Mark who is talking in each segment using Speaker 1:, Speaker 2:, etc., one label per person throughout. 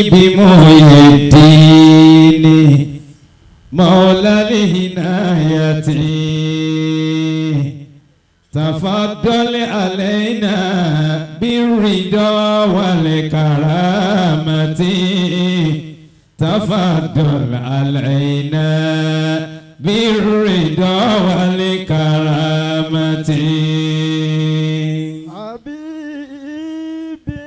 Speaker 1: بمحيي الدين مولى العناية تفضل علينا بالرضا والكرامة تفضل علينا بالرضا والكرامة.
Speaker 2: حبيبي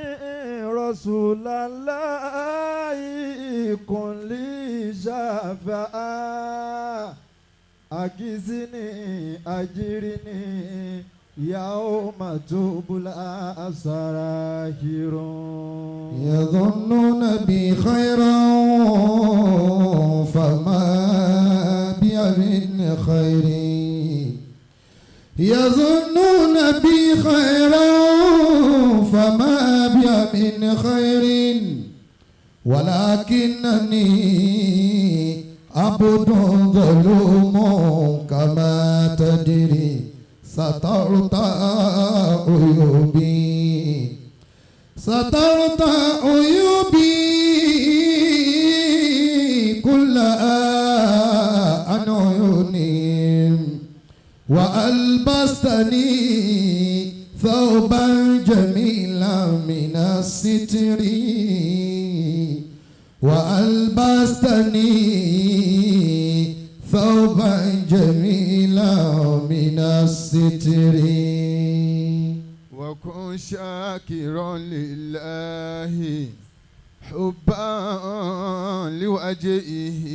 Speaker 2: رسول الله كن لي شفاعة أجزني أجرني يوم تبلى السرائر.
Speaker 3: يظنون بي خيرا فما بي من خير، يظنون بي خيرا فما بي من خير، ولكنني عبد ظلوم كما تدري، سترت عيوبي، سترت عيوبي كلها عن عيونهم، وألبستني ثوبا جميلا من الستر، وألبستني ثوبا جميلا من الستر.
Speaker 4: وكن شاكرا لله حبا لوجهه،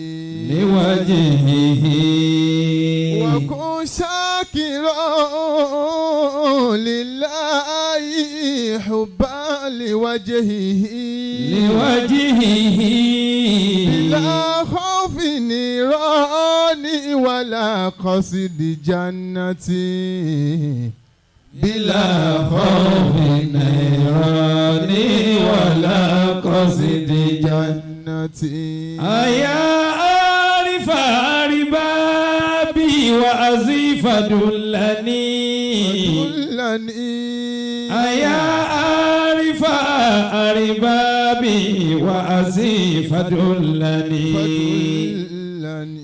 Speaker 1: لوجهه.
Speaker 4: وكن شاكرا لله حبا لوجهه،
Speaker 1: لوجهه.
Speaker 4: بلا خوف نيران ولا قصد جنتي،
Speaker 1: بلا خوف نيران ولا قصد
Speaker 4: جنتي.
Speaker 1: أيا عارف أربابي وأزيف دلني،
Speaker 4: دلني.
Speaker 1: أيا عارف أربابي وأزيف دلني،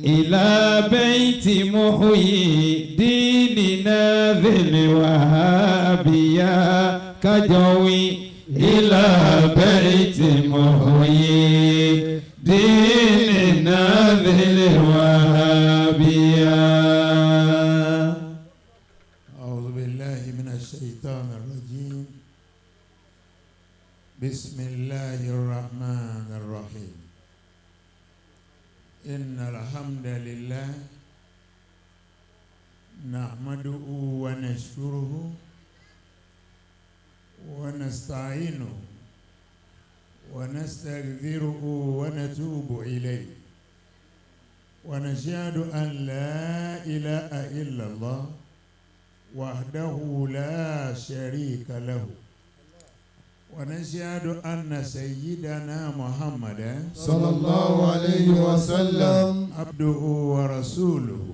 Speaker 1: إلى بيت محيي ديننا ذي الوهابية كجوي، إلى بيت محيي ديننا ذي الوهابية.
Speaker 5: أعوذ بالله من الشيطان الرجيم. بسم الله الرحمن الرحيم. إن الحمد لله نحمده ونشكره ونستعينه ونستغفره ونتوب إليه، ونشهد أن لا إله إلا الله وحده لا شريك له، ونشهد أن سيدنا محمدا
Speaker 3: صلى الله عليه وسلم
Speaker 5: عبده ورسوله،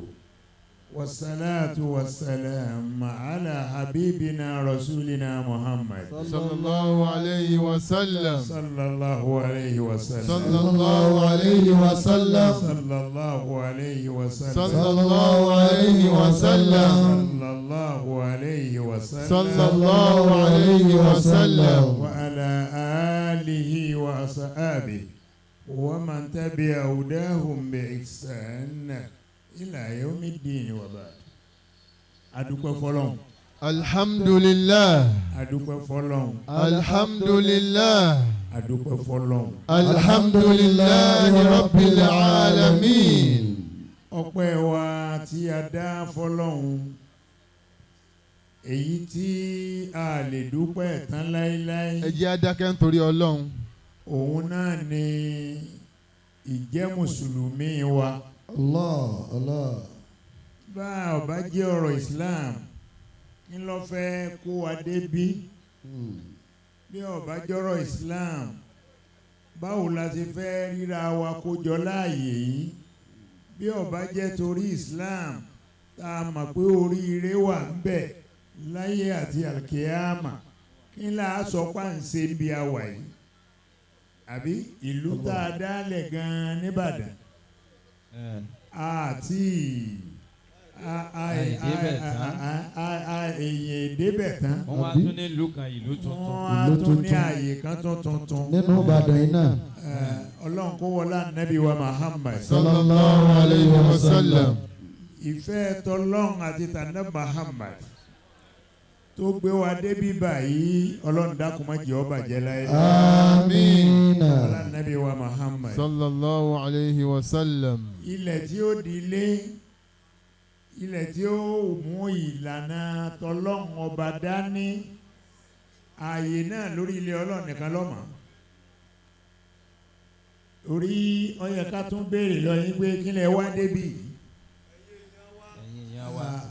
Speaker 5: والصلاة والسلام على حبيبنا رسولنا محمد
Speaker 4: صلى الله عليه وسلم،
Speaker 5: صلى الله عليه وسلم،
Speaker 4: صلى الله عليه وسلم،
Speaker 5: صلى الله عليه وسلم،
Speaker 4: صلى الله عليه وسلم،
Speaker 5: صلى الله عليه وسلم،
Speaker 4: صلى الله عليه وسلم،
Speaker 5: وعلى آله وأصحابه ومن تبع هداهم بإحسان إلى يوم الدين وبعد. Adúpẹ́ fọ́lọ́run.
Speaker 4: Alhamdulillah.
Speaker 5: Adúpẹ́ fọ́lọ́run.
Speaker 4: Alhamdulillah.
Speaker 5: Adúpẹ́ fọ́lọ́run.
Speaker 4: Alhamdulillah Rabbil alamin.
Speaker 5: Ọpẹ́ wa tí a dá fọ́lọ́run, èyí tí a lè dúpẹ́ tán láéláé.
Speaker 4: Ẹ jẹ́ á dákẹ́ nítorí Ọlọ́run.
Speaker 5: Òun náà ni ìjẹ́ mùsùlùmí wa.
Speaker 3: Allah Allah.
Speaker 5: Bá a bá jẹ́ ọ̀rọ̀ Islam, ń lọ fẹ́ kó wa débí. Bí ó bá jọ́rọ̀ Islam, báwo la ti fẹ́ ríra wa kó jọ láàyè yìí? Bí ó bá jẹ́ torí Islam, tá a mọ̀ pé oríire wà ń bẹ láyé àti alkiyama, kí n là á sọ pà ń ṣe bí a wà yìí? Àbí ìlú tá a dálẹ̀ gan-an nìbàdàn àti èyàn débẹ̀ tán.
Speaker 1: Wọ́n wá tún ní ìlú kan, ìlú tuntun.
Speaker 5: Wọ́n á tún ní àyè kan tuntun.
Speaker 3: Nínú Ìbàdàn yìí náà.
Speaker 5: Ọlọ́run kó wọlé Ànábì wa Muhammad.
Speaker 4: Sallallahu alayhi wa sallam.
Speaker 5: Ìfẹ́ tọlọ́run àti tànà Muhammad tó gbé wa débi báyìí, Ọlọ́run dákun má jẹ́ ó bàjẹ́ láyé.
Speaker 3: Àmín.
Speaker 5: Ọlá Ànábì wa Muhammad.
Speaker 4: Sallallahu alayhi wa sallam.
Speaker 5: Ilẹ̀ tí ó di ilé, ilẹ̀ tí ó mú ìlànà tọlọ́run ọba dání, ààyè náà lórí ilé Ọlọ́run nìkan ló mọ̀. Orí ó yẹ ká tún béèrè lọ yín pé kí lẹ wá débi yìí,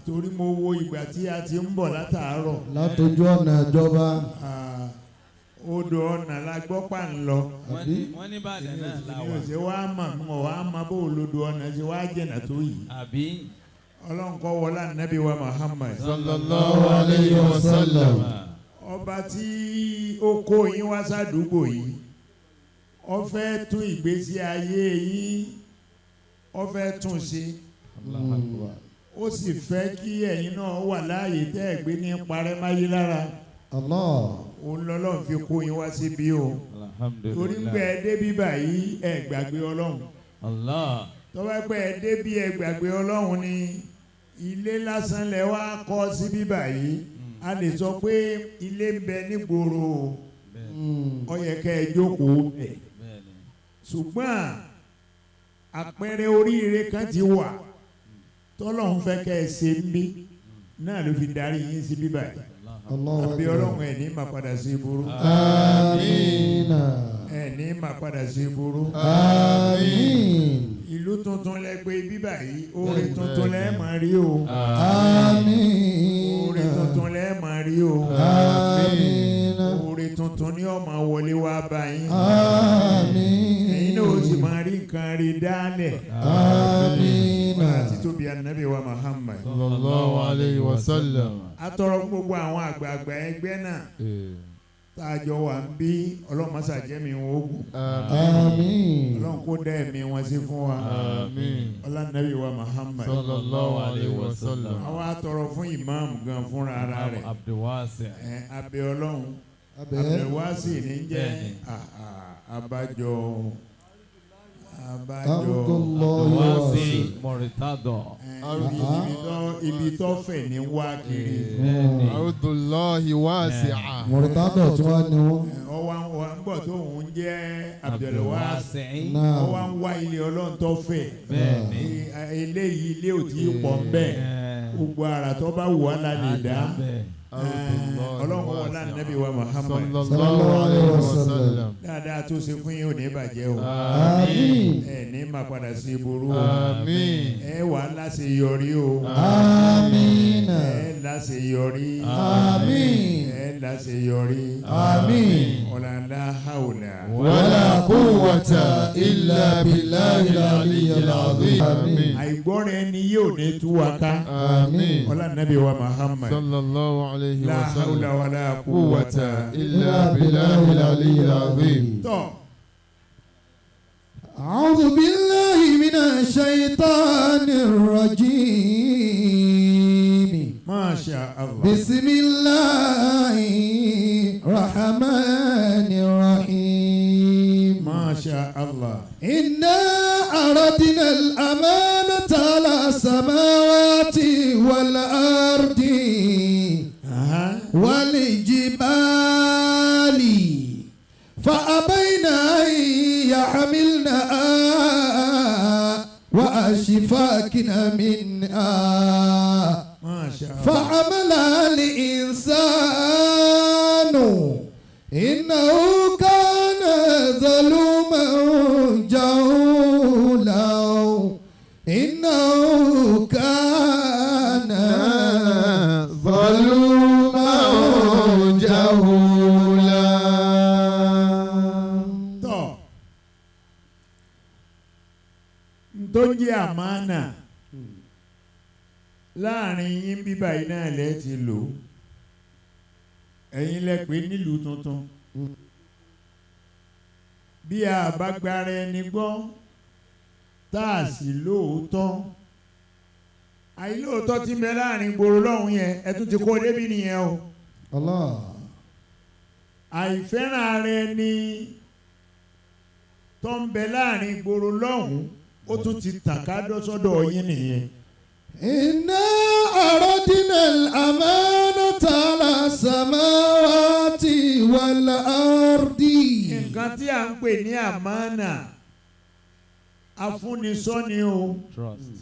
Speaker 5: torí mo wo ìgbà tí a ti ń bọ̀ látàárọ̀.
Speaker 3: Látọjú ọ̀nà ìjọba.
Speaker 5: Odò ọ̀nà la gbọ́ pa ń lọ.
Speaker 1: Wọ́n ní Ìbàdàn náà la wà.
Speaker 5: Èmi ò ṣe wá mọ̀, mọ̀ wá mọ̀ bó lodò ọ̀nà ṣe wá jìnà tó yìí.
Speaker 1: Àbí.
Speaker 5: Ọlọ́run kó wọlá Nábì wa Muhammad.
Speaker 4: Sallallahu alayhi wa sallam.
Speaker 5: Ọba tí ó kó yín wá sádùúgbò yìí, ó fẹ́ tún ìgbésí ayé yín, ó fẹ́ tún ṣe. Ó sì fẹ́ kí ẹ̀yin náà wà láàyè tẹ́ ẹ̀ gbé ní parẹ́ máyé lára.
Speaker 3: Allah.
Speaker 5: Òun lọ́lọ́run fi kó yín wá síbí o. Torí pé ẹ débí báyìí, ẹ gbàgbé Ọlọ́run.
Speaker 1: Allah.
Speaker 5: Tó bá pẹ́ ẹ débí ẹ gbàgbé Ọlọ́run ni ilé lásán lẹ wá kọ́ síbí báyìí. A lè sọ pé ilé ń bẹ nígboro, ó yẹ kẹ́ ẹ jókòó bẹ̀. Ṣùgbọ́n àpẹẹrẹ oríire kan ti wà tọ́lọ́hún fẹ́ kẹ́ ẹ ṣe ń bí náà ló fi darí yín sí bíbá yìí. Àbí Ọlọ́run ẹ̀ ní máa padà sí ìburú.
Speaker 3: Àmín.
Speaker 5: Ẹ̀ ní máa padà sí ìburú.
Speaker 3: Àmín.
Speaker 5: Ìlú tuntun lẹ gbé bíbá yìí, oore tuntun lẹ máa rí o.
Speaker 3: Àmín.
Speaker 5: Oore tuntun lẹ máa rí o.
Speaker 3: Àmín.
Speaker 5: Oore tuntun ni ó máa wọlé wá bá yín.
Speaker 3: Àmín.
Speaker 5: Ẹ̀yin náà ó sì máa rí nǹkan rí dálẹ̀.
Speaker 3: Àmín.
Speaker 5: Àti tóbi Ànábì wa Muhammad.
Speaker 4: Sallallahu alayhi wa sallam.
Speaker 5: A tọrọ gbogbo àwọn àgbààgbà ẹgbẹ́ náà tá a jọ wà ń bí, Ọlọ́run má ṣàjẹ́ mi wọn ogun.
Speaker 3: Àmín.
Speaker 5: Ọlọ́run kó dá ẹ̀mí wọn sí fún wa.
Speaker 4: Àmín.
Speaker 5: Ọlá Nàbí wa Muhammad.
Speaker 4: Sallallahu alayhi wa sallam.
Speaker 5: Àwa tọrọ fún ìmáàmù gan fúnra ara rẹ̀.
Speaker 1: Abdulwasi.
Speaker 5: Ẹ abẹ́ Ọlọ́run. Abdulwasi ní jẹ́ abájọ.
Speaker 1: Abdulwasi Mọ̀rítàdọ̀.
Speaker 5: Ibi tó fẹ̀ ní wá kiri.
Speaker 4: Abdullahi wasi'a.
Speaker 3: Mọ̀rítàdọ̀ tí wọ́n ní wọ́n.
Speaker 5: Ọwọ́ ń bọ̀ tó ń jẹ́ Abdulwasi. Ọwọ́ ń wá ilé Ọlọ́run tó fẹ̀. Eléyìí ilé ò tí ì pọ̀ ń bẹ̀. Gbogbo ara tó bá wù wá la lè dá. Ọlọ́run wọlá Nábì wa Muhammad.
Speaker 4: Sallallahu alayhi wa sallam.
Speaker 5: Dáadáa tó ṣe fún yín ò ní bàjẹ́ o.
Speaker 3: Àmín.
Speaker 5: Ẹ ní máa padà sí ìburú o.
Speaker 4: Àmín.
Speaker 5: Ẹ wà láṣeyọrí o.
Speaker 3: Àmín.
Speaker 5: Ẹ láṣeyọrí.
Speaker 3: Àmín.
Speaker 5: Ẹ láṣeyọrí.
Speaker 3: Àmín.
Speaker 5: Ọ̀làlá haúlà.
Speaker 4: Wala quwwata illa billahil aliyyil azim. Àmín.
Speaker 5: Àìgbọ́ra ẹni yóò ní tú wa ká.
Speaker 4: Àmín.
Speaker 5: Ọlá Nábì wa Muhammad.
Speaker 4: Sallallahu alayhi
Speaker 5: La
Speaker 4: wa
Speaker 5: hawla
Speaker 4: sallam.
Speaker 5: wala
Speaker 4: Quwwata
Speaker 5: quwwata
Speaker 4: illa billahil aliyyil azim.
Speaker 5: Tọ́.
Speaker 3: أعوذ بالله من الشيطان الرجيم.
Speaker 5: Masha Allah.
Speaker 3: بسم الله الرحمن الرحيم.
Speaker 5: Masha Allah.
Speaker 3: إنا أردنا الأمانة على السماوات والأرض والجبال فأبين أن يحملنها وأشفقن منها
Speaker 5: Masha Allah.
Speaker 3: فحملها الإنسان إنه كان ظلوما جهولا إنه كان
Speaker 4: ظلوما جهولا.
Speaker 5: Tọ́. Tó jẹ́ àmánà láàrin yín bíbá yìí náà lẹ́ ti lò ó. Ẹ̀yin lẹ pé nílùú tuntun. Bí a bá gbára ẹni gbọ́, tá a sì lóòótọ́, àìlóòótọ́ tí ń bẹ láàrin gbòòrò lọ́hùn yẹn, ẹ tún ti kó débi nìyẹn o.
Speaker 4: Allah.
Speaker 5: Àìfẹ́ràn ara ẹni tó ń bẹ láàrin gbòòrò lọ́hùn, ó tún ti tàn ká sọ́dọ̀ yín nìyẹn.
Speaker 3: إنا أردنا الأمانة على السماوات والأرض.
Speaker 5: Nǹkan tí à ń pè ní àmánà, afúnisọ́ni o.
Speaker 1: Trust.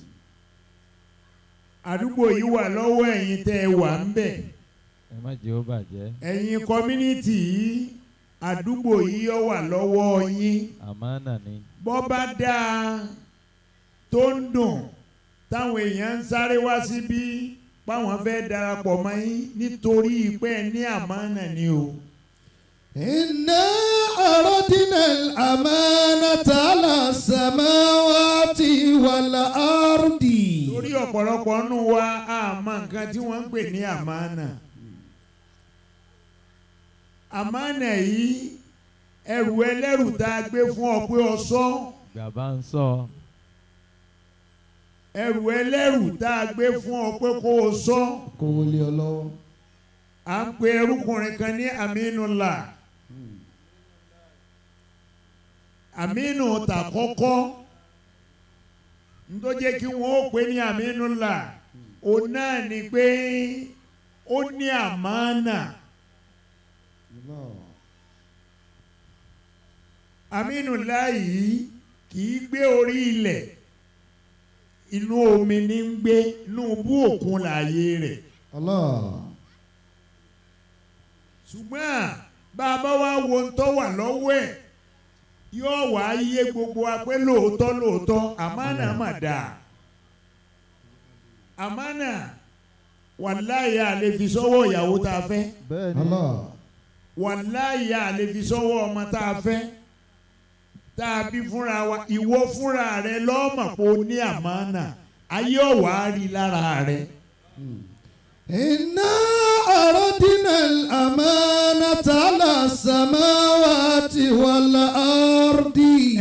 Speaker 5: Àdúgbò yìí wà lọ́wọ́ ẹ̀yin tẹ́ ẹ wà ń bẹ̀.
Speaker 1: Ẹ má jẹ́ ó bàjẹ́.
Speaker 5: Ẹ̀yin community yìí, àdúgbò yìí ó wà lọ́wọ́ yín.
Speaker 1: Àmánà ni.
Speaker 5: Bọ́ bá dáa tó ń dùn, táwọn èèyàn ń sáré wá síbí páwọn fẹ́ darapọ̀ mọ́ yín, nítorí pé ẹ ní àmánà ni o.
Speaker 3: إنا أردنا الأمانة على السماوات والأرض.
Speaker 5: Torí ọ̀pọ̀lọpọ̀ nù wa àmọ́ nǹkan tí wọ́n ń pè ní àmánà. Àmánà yìí, ẹrù ẹlẹ́rù tá a gbé fún ọ pé ọ sọ.
Speaker 1: Bàbá ń sọ.
Speaker 5: Ẹrù ẹlẹ́rù tá a gbé fún ọ pé kó o sọ.
Speaker 4: Kó wọlé ọ lọ́wọ́.
Speaker 5: À ń pe ẹrúkùnrin kan ní Aminullah. Aminu ta kọ́kọ́ ntọ́ jẹ́ kí wọ́n ó pè ní Aminullah, òun náà ni pé ó ní àmánà.
Speaker 4: Allah.
Speaker 5: Aminullah yìí kì í gbé orí ilẹ̀, inú omi ní ń gbé, inú bú òkun láàyè rẹ̀.
Speaker 4: Allah.
Speaker 5: Ṣùgbọ́n bá a bá wá wo ń tọ́ wà lọ́wọ́ ẹ̀, yóò wá yé gbogbo wa pé lóòótọ́ lóòótọ́, àmánà mà dáa. Àmánà, wàláyé, a lè fi sọ́wọ́ ìyàwó tá a fẹ́.
Speaker 2: Bẹ́ẹ̀ni.
Speaker 4: Allah.
Speaker 5: Wàláyé, a lè fi sọ́wọ́ ọmọ tá a fẹ́, tá a bí fúnra wa. Ìwọ fúnra rẹ lọ́mọ̀ pé o ní àmánà, ayé ọ̀wá rí lára rẹ.
Speaker 3: إنا أردنا الأمانة على السماوات والأرض.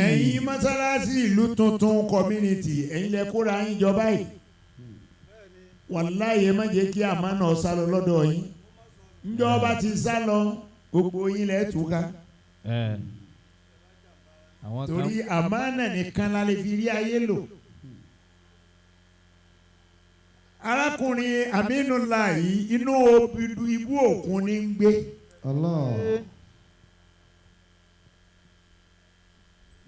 Speaker 5: Ẹ̀yin mọ́sálásí ìlú tuntun community, ẹ̀yin lẹ kóra yín jọ báyìí, wàláyé, má jẹ́ kí àmánà sá lọ lọ́dọ̀ yín. Ńjọ́ bá ti sá lọ, gbogbo yín lẹ túká.
Speaker 1: Ẹ. Àwọn kan.
Speaker 5: Torí àmánà nìkan la lè fi rí ayé lò. Arákùnrin Aminullah yìí, inú ibú òkun ní ń gbé.
Speaker 4: Allah.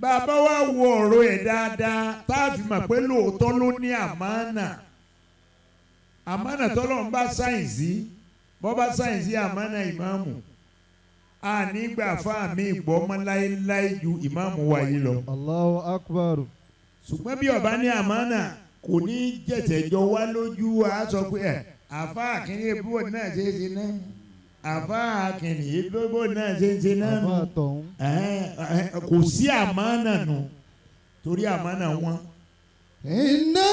Speaker 5: Bàbá wa wo ọ̀rọ̀ ẹ̀ dáadáa, tá a fi mọ̀ pé lóòótọ́ ló ní àmánà. Àmánà tọ́lọ́ ń bá sáyẹ̀nsì, bọ́ bá sáyẹ̀nsì àmánà ìmáàmù, a nígbà fáàmì ìgbọ́mọ láéláé ju ìmáàmù wa yìí lọ.
Speaker 2: Allahu akbar.
Speaker 5: Ṣùgbọ́n bí ọba ní àmánà, kò ní jẹ̀tẹ̀ jọ wá lójú. A sọ pé ẹ̀ àfa àkìnní ebúwò náà ṣe é ṣe náà, àfa àkìnní ebúwò náà ṣe é ṣe náà nù.
Speaker 2: Àfa tọ̀hún.
Speaker 5: Ẹ̀hẹ́n, ẹ̀hẹ́n, kò sí àmánà nù, torí àmánà wọn.
Speaker 3: إنا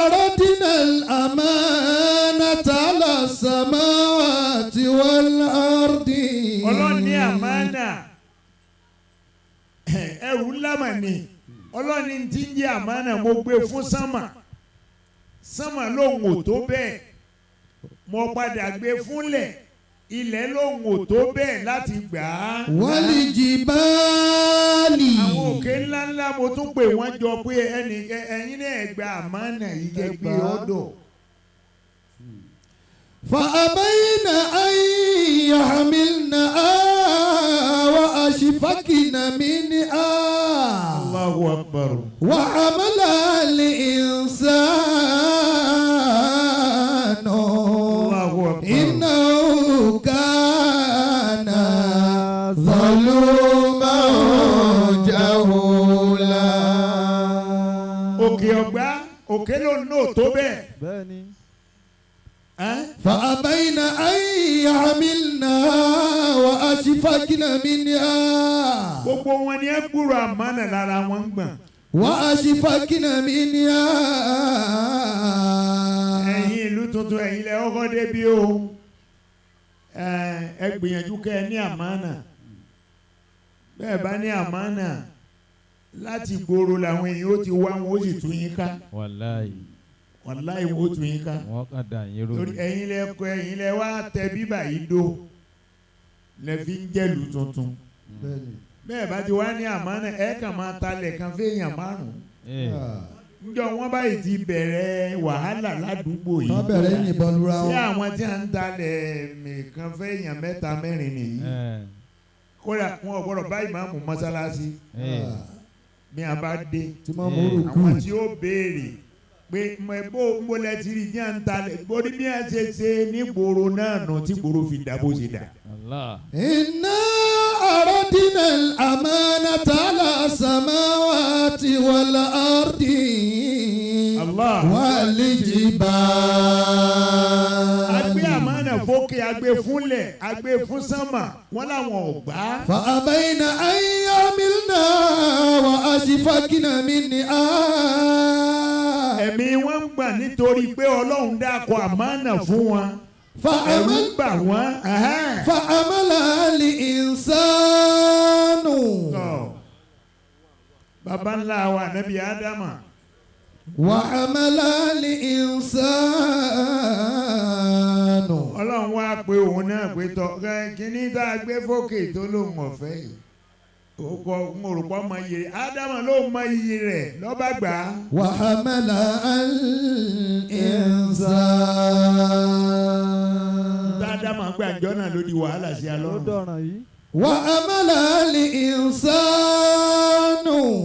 Speaker 3: أردنا الأمانة على السماوات والأرض.
Speaker 5: Ọlọ́run ní àmánà, ẹrù ńlá mà ní. Ọlọ́run ní tí ń jẹ́ àmánà, mo gbé fún sánmà, sánmà lòun ò tó bẹ́ẹ̀. Mo padà gbé fúnlẹ̀, ilẹ̀ lòun ò tó bẹ́ẹ̀ láti gbà á.
Speaker 3: والجبال.
Speaker 5: Àwọn òkè ńláńlá, mo tún pè wọ́n jọ pé ẹnì ẹ̀yin náà gba àmánà yìí jẹ́ gbé ọ̀dọ̀.
Speaker 3: فأبين أن يحملنها وأشفقن منها.
Speaker 5: Allahu akbar.
Speaker 3: وحملها الإنسان.
Speaker 5: Allahu akbar.
Speaker 3: إنه كان ظلوما جهولا.
Speaker 5: Òkè ọ̀gbá, òkè ló ń nò tó bẹ́ẹ̀.
Speaker 2: Bẹ́ẹ̀ni.
Speaker 5: Ẹ́n?
Speaker 3: فأبين أن يحملنها وأشفقن منها.
Speaker 5: Gbogbo wọn ni ẹ gbúrò àmánà lára wọn ń gbọ̀n.
Speaker 3: وأشفقن منها.
Speaker 5: Ẹ̀yin ìlú tuntun, ẹ̀yin lẹ ọkọ débi o. Ẹ gbìyànjú kẹ́ ẹ ní àmánà. Bẹ́ẹ̀ bá ní àmánà láti gbòòrò làwọn èèyàn ó ti wá wọn ó sì tún yín ká.
Speaker 1: Wàláyé.
Speaker 5: Wàláyé wọn ó tún yín ká.
Speaker 1: Wọ́n kàn dà yín rú.
Speaker 5: Torí ẹ̀yin lẹ kọ ẹ̀yin lẹ wá tẹ bíbà yìí dó lẹ fi ń jẹ́lu tuntun. Bẹ́ẹ̀ bá ti wá ní àmánà ẹ̀ kàn máa talẹ̀ kan fẹ́yàn márùn-ún. Njọ wọn báyìí ti bẹ̀rẹ̀ wàhálà ládùúgbò yìí.
Speaker 4: Wọ́n bẹ̀rẹ̀ yìnbọn lura wọn.
Speaker 5: Sí àwọn tí a ń talẹ̀ nìkan fẹ́yàn mẹ́ta mẹ́rin nìyí. Kódà wọn ò gbọ́dọ̀ bá ìmáàmù mọ́sálásí. Bí a bá dé. Àwọn tí ó béèrè pé bó mo lẹ ti rí ní à ń talẹ̀ bórí bí a ṣe ṣe ní gbòòrò náà nù tí gbòòrò fi dà bó ṣe dà.
Speaker 3: Inna aradina al-amanata ala samawati wal ardi wal jibal.
Speaker 5: A gbé àmánà fókè, a gbé fúnlẹ̀, a gbé fún sánmà, wọ́n làwọn ò gbà.
Speaker 3: Fa abayna an yahmilna wa ashfaqna minha.
Speaker 5: Ẹ̀mí wọn ń gbà nítorí pé Ọlọ́run dákọ̀ àmánà fún wọn. Ẹ̀rù ń bà wọ́n.
Speaker 3: Fa amala al-insanu.
Speaker 5: Bàbá ńlá wa Ànábì Ádámà.
Speaker 3: Wa amala al-insanu.
Speaker 5: Ọlọ́run wá pé òun náà pé tọ́ kíní tá a gbé fókè tó lóun ọ̀fẹ́ yìí. Òkò òrùpọ̀ mọ iye rẹ̀. Ádámà ló mọ iye rẹ̀ lọ́ba gbà á.
Speaker 3: Wa amala al-insanu.
Speaker 5: Ádámà gbàjọ́ náà ló di wàhálà sí alọ́run.
Speaker 3: Wa amala al-insanu.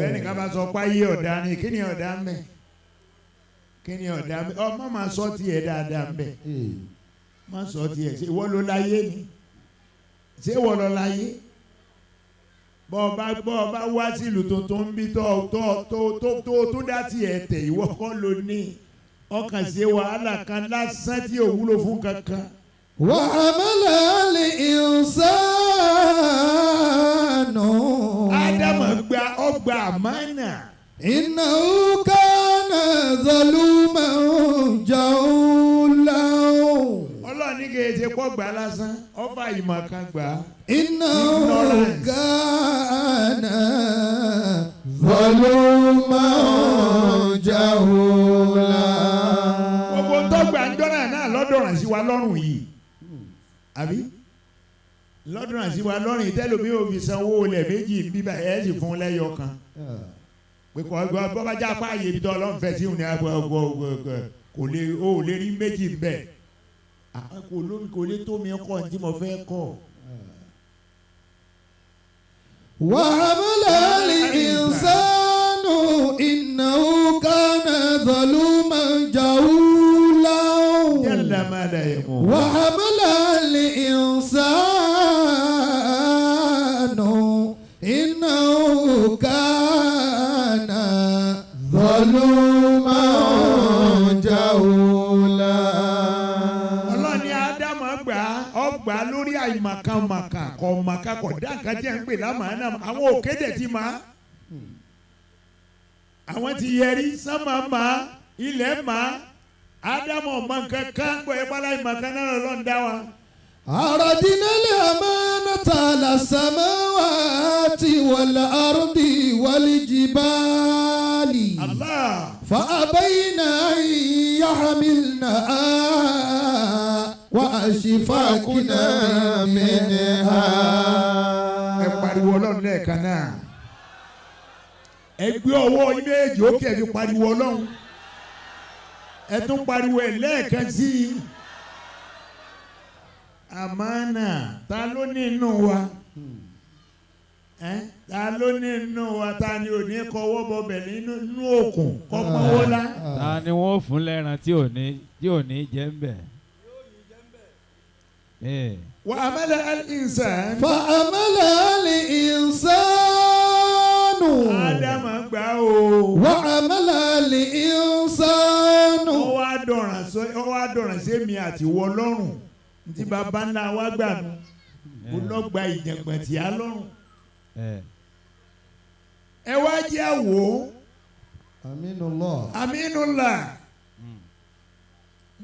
Speaker 5: Bẹ́ẹ̀ni ká bá sọ pé ayé ọ̀dà ni kí ni ọ̀dà ń bẹ̀? Kí ni ọ̀dà ń bẹ̀? Ọmọ máa sọ tiẹ̀ dáadáa ń bẹ̀. Má sọ tiẹ̀ ṣe ìwọ ló láyé ni? Ṣé ìwọ ló láyé? Bọ́ ọba wá sílùú tuntun ń bí tó tó dá tiẹ̀ tẹ̀ ìwọ kọ́ ló ní. Ọkàn ṣe wàhálà kan lásán tí ò wúlò fún kankan.
Speaker 3: Wa amala al-insanu.
Speaker 5: Ádámù gba ọgbà àmánà.
Speaker 3: Innahu kana zaluman jahula.
Speaker 5: Ọlọ́run ní kì í ṣe pọ́ gbà lásán, ọba ìmọ̀ kan gbà.
Speaker 3: Innahu kana zaluman jahula.
Speaker 5: Gbogbo tọ́gbà ń jọ́nà náà lọ́dọ̀ràn sí wa lọ́rùn yìí. Àbí lọ́dún àti wa lọ́rùn ìtẹ́lómi ò fi sanwó olè méjì bíbá ẹ̀ sì fún lẹ́yọ kan pé kọ́ bọ́ bá já pa àyè ibi tó Ọlọ́run fẹ́ sí òun ní kò lè ó lè rí méjì bẹ́ẹ̀ kò lómi kò lè tó mi kọ́ ní tí mo fẹ́ kọ́.
Speaker 3: Wa amala al-insanu innahu kana zaluman jahula.
Speaker 5: Jalla ma la yamut.
Speaker 3: Wa amala al-insanu innahu kana zaluman jahula.
Speaker 5: Ọlọ́run ní Ádámù gbà ọgbà lórí àìmàkàmàkà kọ̀ màkà kọ̀ dá nǹkan tí ẹ̀ ń pè lámàánà àwọn òkéde ti máa àwọn ti yẹrí sánmà máa ilẹ̀ máa Ádámù ọmọ nǹkan kan gbọ́ ẹ bá láì màkà náà lọ́n dá wa.
Speaker 3: أردنا الأمانة على السماوات والأرض والجبال
Speaker 5: Allah.
Speaker 3: فأبين أن يحملنها وأشفقن منها.
Speaker 5: Ẹ pariwo Ọlọ́run lẹ́ẹ̀kan náà. Ẹ gbé ọwọ́ yín méjèèjì ókè fi pariwo Ọlọ́run. Ẹ tún pariwo ẹ̀ lẹ́ẹ̀kan sí i. Àmánà ta ló ní inú wa? Ta ló ní inú wa? Ta ni ò ní kọwọ́ bọbẹ̀ nínú òkun kọ́ pọ́nwó lá?
Speaker 1: Ta ni wọ́n fún lẹ́ran tí ò ní jẹ́ ń bẹ̀?
Speaker 5: Wa amala al-insan.
Speaker 3: Fa amala al-insanu.
Speaker 5: Ádámù gbà o.
Speaker 3: Wa amala al-insanu.
Speaker 5: Ó wá dọ̀ràn sí èmi àti ìwọ lọ́rùn. Ntí baba ńlá wa gbà nù. Ó lọ gba ìjàngbọ̀n tí a lọ́rùn. Ẹ wá jẹ́ wò ó.
Speaker 4: Aminullah.
Speaker 5: Aminullah.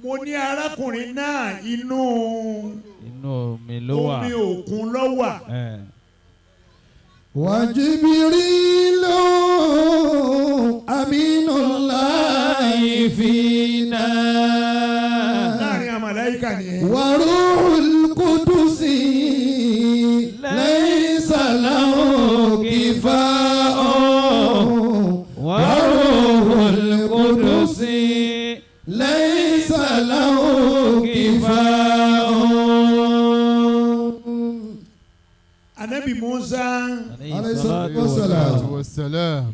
Speaker 5: Mo ní arákùnrin náà inú
Speaker 1: omi ló wà.
Speaker 5: Omi òkun ló wà.
Speaker 3: وجبريل أمين الله فينا
Speaker 5: Láàrin àwọn màláíkà nìyẹn.
Speaker 3: وروح القدس ليس له كفاء وروح القدس ليس له كفاء.
Speaker 5: Anabi Musa
Speaker 3: عليه الصلاة والسلام.
Speaker 6: والسلام.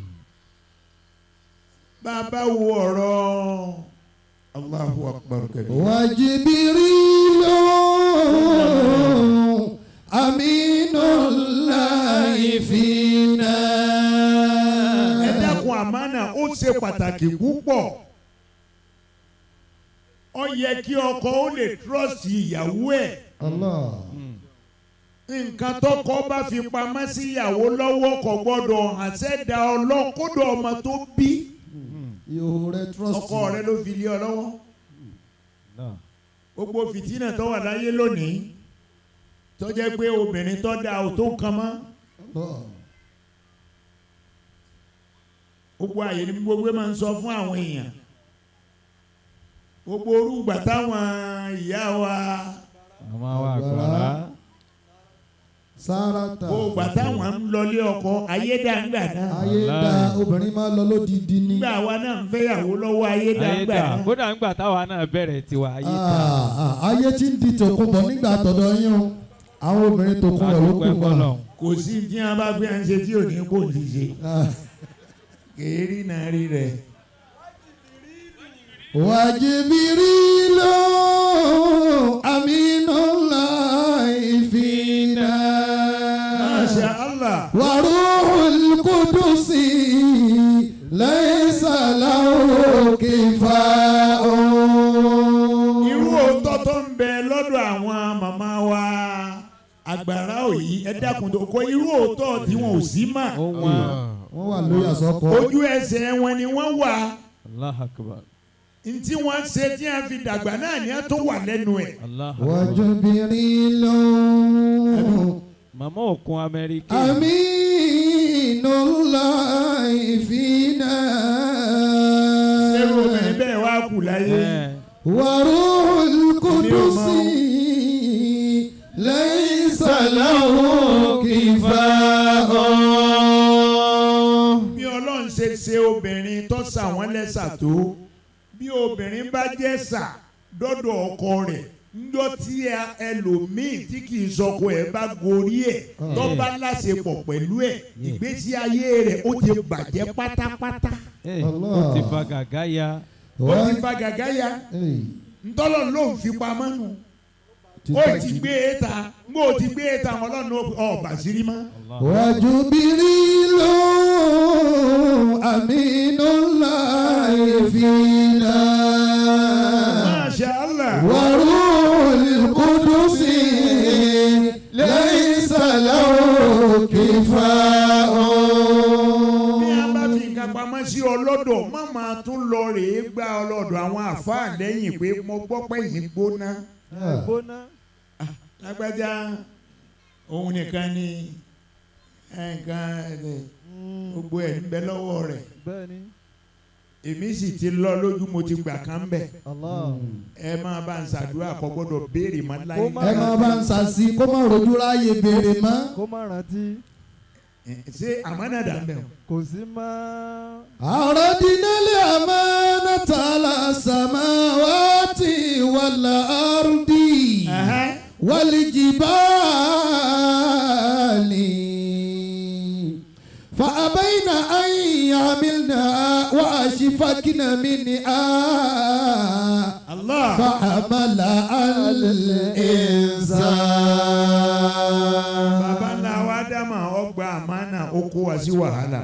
Speaker 5: Bàbá wo ọ̀rọ̀ Allahu akbar kabir.
Speaker 3: وجبريل أمين الله فينا.
Speaker 5: Ẹ dákun, àmánà ó ṣe pàtàkì púpọ̀. Ó yẹ kí ọkọ ó lè trust ìyàwó ẹ̀.
Speaker 4: Allah.
Speaker 5: Nǹkan tọkọ bá fi pamọ́ sí ìyàwó lọ́wọ́ kò gbọ́dọ̀ hàn sẹ́dá ọlọ́kọ́dọ̀ ọmọ tó bí.
Speaker 4: Ìhòòhò rẹ trust.
Speaker 5: Ọkọ rẹ ló fi lé ọ lọ́wọ́. Gbogbo fìtínà tó wà láyé lónìí tó jẹ́ pé obìnrin tó dáa ò tó nǹkan mọ́.
Speaker 4: Allah.
Speaker 5: Gbogbo àyè ni gbogbo máa ń sọ fún àwọn èèyàn, gbogbo orúgbà táwọn ìyá wa
Speaker 1: Àwọn wa àgbàrá.
Speaker 4: Sáràtà.
Speaker 5: Gbogbo àtàwọn ń lọlé ọkọ ayédàǹgbà náà.
Speaker 4: Ayé da, obìnrin máa lọ lódìdí ni.
Speaker 5: Nígbà wa náà ń fẹ́yàwó lọ́wọ́ ayédàǹgbà
Speaker 1: Ayé dà.
Speaker 5: náà.
Speaker 1: Kódà ńgbà táwa náà bẹ̀rẹ̀ tiwa, ayé dà.
Speaker 4: Ah, ah, ayé tí ń di tòkunbọ̀ nígbà tọ̀dọ̀ yín o, àwọn obìnrin tòkunbọ̀ ló
Speaker 1: Adúpẹ́
Speaker 4: kù wá.
Speaker 1: fọ́lọ́run.
Speaker 5: Kò sí tí wọn bá gbé à ń ṣe tí ò ní kò ní ṣe kèérí náà rí rẹ̀.
Speaker 3: وجبريل أمين الله فينا.
Speaker 5: Masha Allah.
Speaker 3: وروح القدس ليس له كفاء.
Speaker 5: Irú òótọ́ tó ń bẹ lọ́dọ̀ àwọn màmá wa àgbàrá òyì, ẹ dákun tó kọ irú òótọ́ tí wọn ò sí mà.
Speaker 1: Ó wọn.
Speaker 4: Wọ́n wà lórí àsọkọ.
Speaker 5: Ojú ẹsẹ̀ wọn ni wọ́n wà.
Speaker 1: Allah akbar.
Speaker 5: Ntí wọ́n ṣe tí wọ́n fi dàgbà náà ni wọ́n tó wà lẹ́nu ẹ̀.
Speaker 1: Allah akbar.
Speaker 3: وجبريل
Speaker 1: Màmá òkun Amẹ́ríkà.
Speaker 3: أمين الله فينا.
Speaker 5: Ẹrú obìnrin bẹ́ẹ̀ wá kù láyé.
Speaker 1: Ẹ.
Speaker 3: وروح القدس ليس له كفاء.
Speaker 5: Bí Ọlọ́run ṣe ṣe obìnrin tó sà wọ́n lẹ́sà tó, bí obìnrin bá jẹ́ sà dọ́dọ̀ ọkọ rẹ̀ ńjọ́ tí ẹlòmíì tí kì í sọkọ ẹ̀ bá gorí ẹ̀ tó bá láṣepọ̀ pẹ̀lú ẹ̀, ìgbésí ayé rẹ̀ ó ti bàjẹ́ pátápátá.
Speaker 1: Ẹ, ó ti fa gàgá ya.
Speaker 5: Ó ti fa gàgá ya. Ntọ́lọ́ ló ń fi pamọ́ nù, ó ti gbé e ta ngbó ti gbé e ta, Ọlọ́run ọ̀ bàṣírí mọ́.
Speaker 1: Allah.
Speaker 3: وجبريل أمين الله فينا.
Speaker 5: Masha Allah.
Speaker 3: وروح القدس ليس له كفاء.
Speaker 5: Bí a bá fi nǹkan pamọ́ sí ọlọ́dọ̀, má máa tún lọ rèé gba ọlọ́dọ̀ àwọn àfáà lẹ́yìn pé mo gbọ́ pé yìí gbóná.
Speaker 2: Gbóná.
Speaker 5: Lágbájá òun nìkan ni nǹkan ẹ̀, gbogbo ẹ̀ ń bẹ lọ́wọ́ rẹ̀.
Speaker 2: Bẹ́ẹ̀ni.
Speaker 5: Èmi sì ti lọ lójú, mo ti gbà kán bẹ̀.
Speaker 2: Allah.
Speaker 5: Ẹ máa bá ń ṣàdúrà, kò gbọ́dọ̀ béèrè mọ́ láyé.
Speaker 2: Kó má
Speaker 4: Ẹ máa bá ń sàsí kó má rojú ráyè béèrè mọ́.
Speaker 2: Kó má rántí.
Speaker 5: Ṣé àmánàdà ń bẹ̀ o?
Speaker 2: Kò sí mọ́.
Speaker 3: عرضنا الأمانة على السماوات والأرض والجبال فأبين أن يحملنها وأشفقن منها
Speaker 5: Allah.
Speaker 3: فحملها الإنسان.
Speaker 5: Bàbá ńlá wa dámà ọgbà àmánà, ó kó wa sí wàhálà.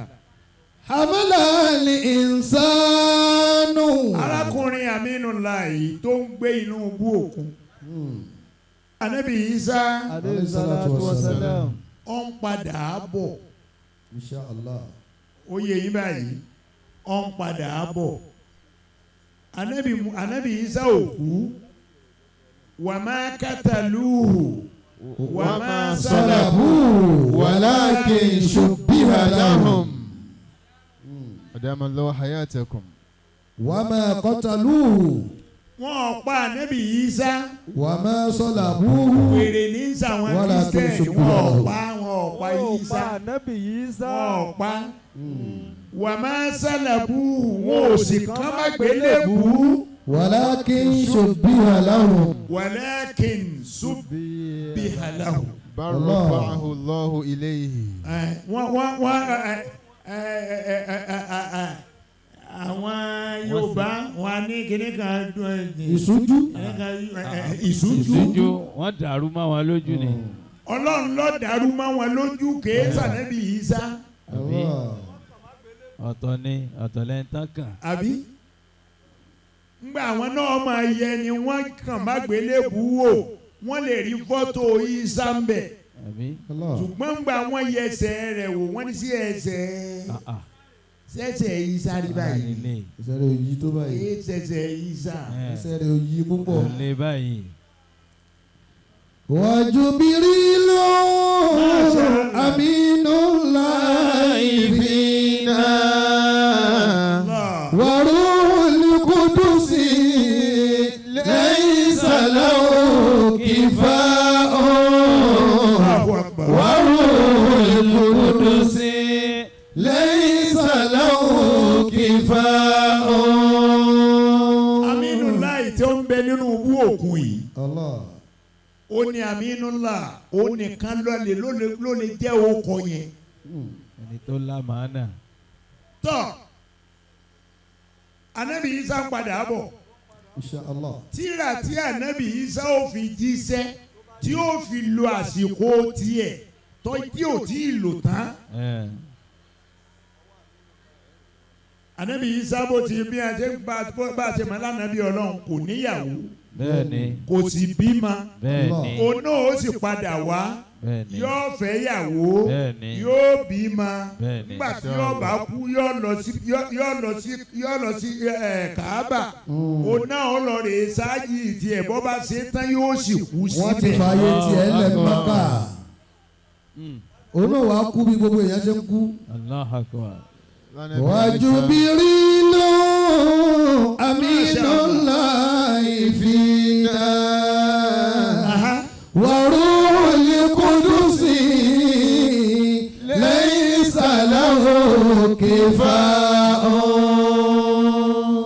Speaker 3: حملها الإنسان.
Speaker 5: Arákùnrin Aminu Láì tó ń gbé inú ibú òkun. Anabi Isa
Speaker 2: Alayhi salatu wa salam.
Speaker 5: ó ń padà bọ̀.
Speaker 4: Insha Allah.
Speaker 5: Ó yẹ yín báyìí, ó ń padà bọ̀. Anabi Isa ò kú. Wa ma kataluhu. وما
Speaker 3: صلبوه ولكن شبه لهم.
Speaker 6: أدام الله حياتكم.
Speaker 3: وما قتلوه.
Speaker 5: Wọn ò pa ànábì Ìsá.
Speaker 3: وما صلبوه.
Speaker 5: Wèrè ní sàwọn
Speaker 3: ولكن
Speaker 5: Christian.
Speaker 3: شبه
Speaker 5: Wọn ò
Speaker 3: لهم.
Speaker 5: pa, wọn ò pa
Speaker 2: Ó
Speaker 5: Ìsá.
Speaker 2: pa ànábì Ìsá.
Speaker 5: Wọn ò pa. وما صلبوه, wọn ò sì kàn má gbélébùú.
Speaker 3: ولكن شبه لهم.
Speaker 5: ولكن شبه لهم.
Speaker 6: بل
Speaker 3: الله.
Speaker 6: رفعه الله إليه.
Speaker 5: Ẹ, wọ́n wọ́n wọ́n ẹ ẹ ẹ ẹ ẹ ẹ àwọn Yorùbá wọn á ní kíní kan dún ẹ
Speaker 3: Ìṣújú.
Speaker 5: kíní kan ẹ, ẹ, ìṣújú.
Speaker 1: Ìṣújú, wọ́n dàrú mọ́ wọn lójú ni.
Speaker 5: Ọlọ́run ló dàrú mọ́ wọn lójú, kèé sànẹ́bí Ìsá.
Speaker 1: Àbí ọ̀tọ̀ ni ọ̀tọ̀ lẹ́ni tán kàn.
Speaker 5: Àbí ngbà àwọn náà máa yẹ ni wọ́n kàn má gbélébùú wò, wọ́n lè rí fọ́tò Ìsá ń bẹ̀.
Speaker 1: Àbí.
Speaker 5: Ṣùgbọ́n ngbà wọ́n yẹ ẹsẹ̀ rẹ̀ wò, wọ́n ní sí ẹsẹ̀ sẹ́sẹ̀ Ìsá rí báyìí.
Speaker 1: Àlele.
Speaker 3: Ìṣẹ̀lẹ̀ òyì tó báyìí.
Speaker 5: Kèé sẹ́sẹ̀ Ìsá.
Speaker 3: Ìṣẹ̀lẹ̀ òyì púpọ̀.
Speaker 1: Lè báyìí.
Speaker 3: وجبريل أمين الله فينا
Speaker 5: Allah.
Speaker 3: وروح القدس ليس له كفاء.
Speaker 5: Allahu Akbar.
Speaker 3: وروح القدس ليس له كفاء.
Speaker 5: Aminulayi tí ó ń bẹ nínú ibú òkun yìí.
Speaker 3: الله.
Speaker 5: Ó ní Aminula, ó nìkan ló lè jẹ́ okọ̀ yẹn.
Speaker 1: Ẹni tó lámàánà.
Speaker 5: Tọ́ Anabi Isa ń padà bọ̀.
Speaker 3: إن شاء الله.
Speaker 5: Tíra tí Anabi Isa ó fi jíṣẹ́, tí ó fi lo àsìkò tiẹ̀ tó tí ò tí ì lò tán. Anabi Isa, bó ti bí a ṣe ń bá a ṣe mọ́ lánàbí Ọlọ́run, kò níyàwó,
Speaker 1: Bẹ́ẹ̀ni.
Speaker 5: kò sì bímọ.
Speaker 1: Bẹ́ẹ̀ni.
Speaker 5: Òun náà ó sì padà wá,
Speaker 1: Bẹ́ẹ̀ni.
Speaker 5: yóò fẹ́ yàwó,
Speaker 1: Bẹ́ẹ̀ni.
Speaker 5: yóò bímọ.
Speaker 1: Bẹ́ẹ̀ni.
Speaker 5: Nígbà tí yóò bá kú, yóò lọ sí Kàábà. Òun náà ó lọ rèé ṣáájì tiẹ̀, bọ́ bá ṣe tán yóò sì kú
Speaker 3: Wọ́n ti
Speaker 5: síbẹ̀.
Speaker 3: fààyè tiẹ̀ lẹ̀ Mọ́kà. Òun náà wàá kú bí gbogbo èèyàn ṣe ń kú.
Speaker 1: Allahu Akbar.
Speaker 3: وجبريل أمين الله فينا وروح القدس ليس له كفاء.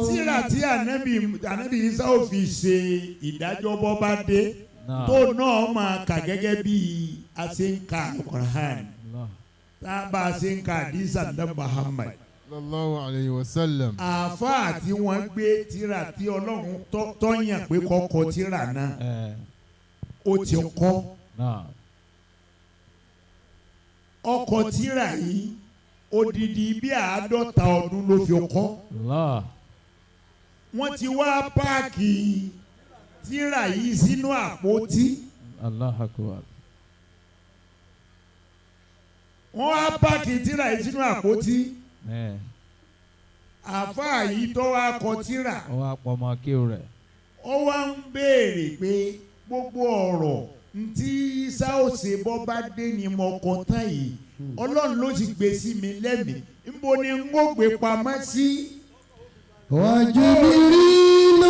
Speaker 5: Tíra tí ànábì Isa ó fi ṣe ìdájọ́ bọ́ bá dé,
Speaker 1: Náà.
Speaker 5: tó náà máa kà gẹ́gẹ́ bí a ṣe ń ka Al-Qur'an,
Speaker 1: Allah.
Speaker 5: tá a bá a ṣe ń ka Hadith Ànábì Muhammad.
Speaker 6: Sallallahu alayhi wa sallam.
Speaker 5: Àáfàá tí wọ́n gbé tíra tí Ọlọ́run tọ́yàn pé kọ́kọ́ tíra náà, ó ti kọ́.
Speaker 1: Náà.
Speaker 5: Ọkọ̀ tíra yìí, odidi bí 50 ọdún ló fi kọ́.
Speaker 1: Allah.
Speaker 5: Wọ́n ti wá pack tíra yìí sínú àpótí.
Speaker 1: Allahu Akbar.
Speaker 5: Wọ́n wá pack tíra yìí sínú àpótí. Àáfàá yìí tó wá kọ tíra,
Speaker 1: Ó wá pọ̀ ọmọ kéwù rẹ̀.
Speaker 5: Ó wá ń béèrè pé gbogbo ọ̀rọ̀ ntí Isa ó ṣe bọ́ bá dé ni mo kọ tán yìí, Ọlọ́run ló sì gbé sí mi lẹ́mìí, nbo ni n ó gbé pamọ́ sí.
Speaker 3: وجبريل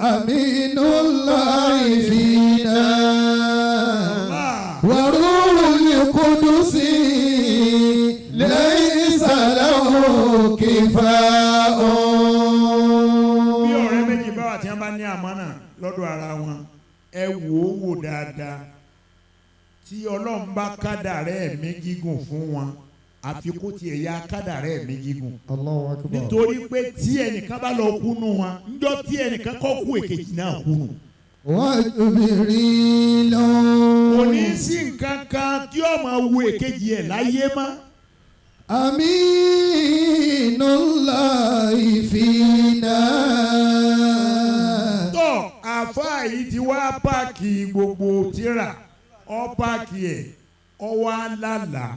Speaker 3: أمين الله فينا وروح القدس ليس له كفاء.
Speaker 5: Bí ọ̀rẹ́ méjì bá wà tí wọ́n bá ní àmánà lọ́dọ̀ ara wọn, ẹ wò ó wò dáadáa, tí Ọlọ́run bá kádàrá ẹ̀mí gígùn fún wọn, àfi kó tiẹ̀ ya kádàrá ẹ̀mí gígùn.
Speaker 3: Allahu Akbar.
Speaker 5: Nítorí pé tí ẹnìkan bá lọ kú nù wọn, ńjọ́ tí ẹnìkan kọ́ kú, èkejì náà kú nù.
Speaker 3: وجبريل
Speaker 5: Kò ní sí nǹkan kan tí ó máa wo èkejì ẹ̀ láyé mọ́.
Speaker 3: أمين الله فينا.
Speaker 5: Tọ́ àáfàá yìí ti wá pack gbogbo tíra, ọ pack ẹ̀, ọ wá lálàá,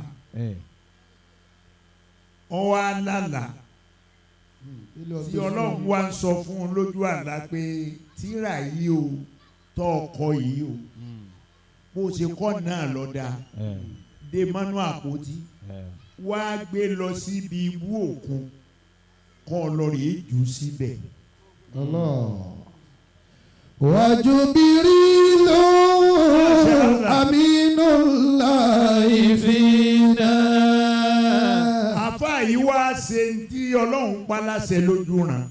Speaker 5: ọ wá lálàá tí Ọlọ́run wá ń sọ fún un lójú àlá pé tíra yìí o Tó ọkọ yìí o, bó ṣe kọ́ náà lọ dáa, dé mọ́nú àpótí, wá gbé lọ síbi ibú òkun, kọ́ ọ lọ rèé jù síbẹ̀.
Speaker 4: Allah. وجبريل أمين الله فينا.
Speaker 5: Àfa yìí wá ṣe ń tí Ọlọ́run pa láṣẹ lójú ràn,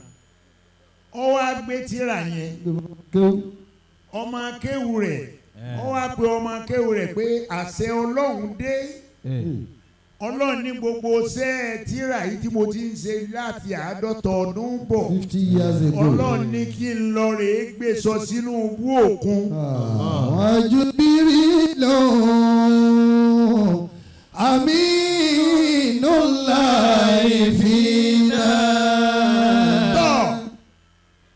Speaker 5: ọ wá gbé tírà yẹn, ọmọ akéwù rẹ̀, ọ wá pe ọmọ akéwù rẹ̀ pé àṣẹ Ọlọ́run dé. Ọlọ́run ní gbogbo ṣẹ́ tírà yìí tí mo ti ń ṣe láti 50 ọdún bọ̀,
Speaker 4: 50 years ago.
Speaker 5: Ọlọ́run ní kí n lọ rèé gbé sọ sínú ibú òkun.
Speaker 4: وجبريل أمين الله فينا.
Speaker 5: Tọ́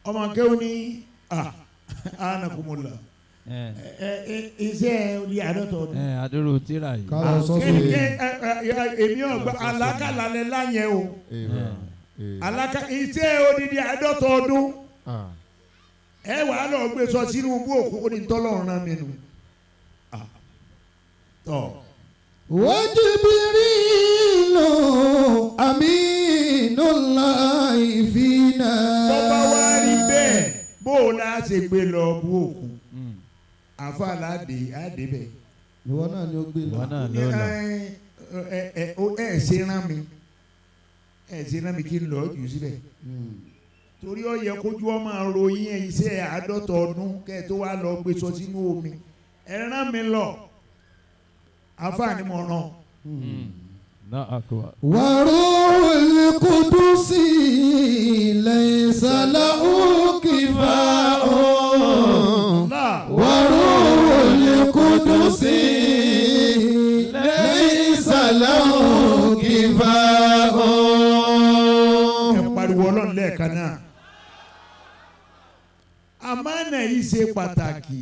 Speaker 5: ọmọ akéwù ní anakumula iṣẹ́ orí 50 ọdún.
Speaker 1: Adúrú tíra yìí.
Speaker 4: Ká lọ sọ sórí.
Speaker 5: Èmi ọgbà alákàlà lẹ láyẹn o, alaka iṣẹ́ odidi 50 ọdún, ẹ wà á lọ gbé sọ sínú ibú òkun, ó ní tọ́lọ́run rán mi nù. Tọ́.
Speaker 4: وجبريل أمين الله فينا.
Speaker 5: Bọ́bá wá rí bẹ́ẹ̀, bó o la ṣe gbé lọ bú òkun, àfa làdé àdé bẹ́ẹ̀.
Speaker 4: Ìwọ náà ni ó gbé lọ.
Speaker 1: Ìwọ náà ló lọ.
Speaker 5: Ẹ ẹ ẹ ṣe rán mi, ẹ ṣe rán mi kí n lọ jù síbẹ̀, torí ó yẹ kójú ọmọ ròyìn iṣẹ́ 50 ọdún kẹ́ ẹ tó wá lọ gbé sọ sínú omi. Ẹ rán mi lọ, àfa ni mo rán.
Speaker 4: وروح القدس ليس له كفاء. وروح القدس ليس له كفاء.
Speaker 5: Ẹ pariwo Ọlọ́run lẹ́ẹ̀kan náà. Àmánà yìí ṣe pàtàkì,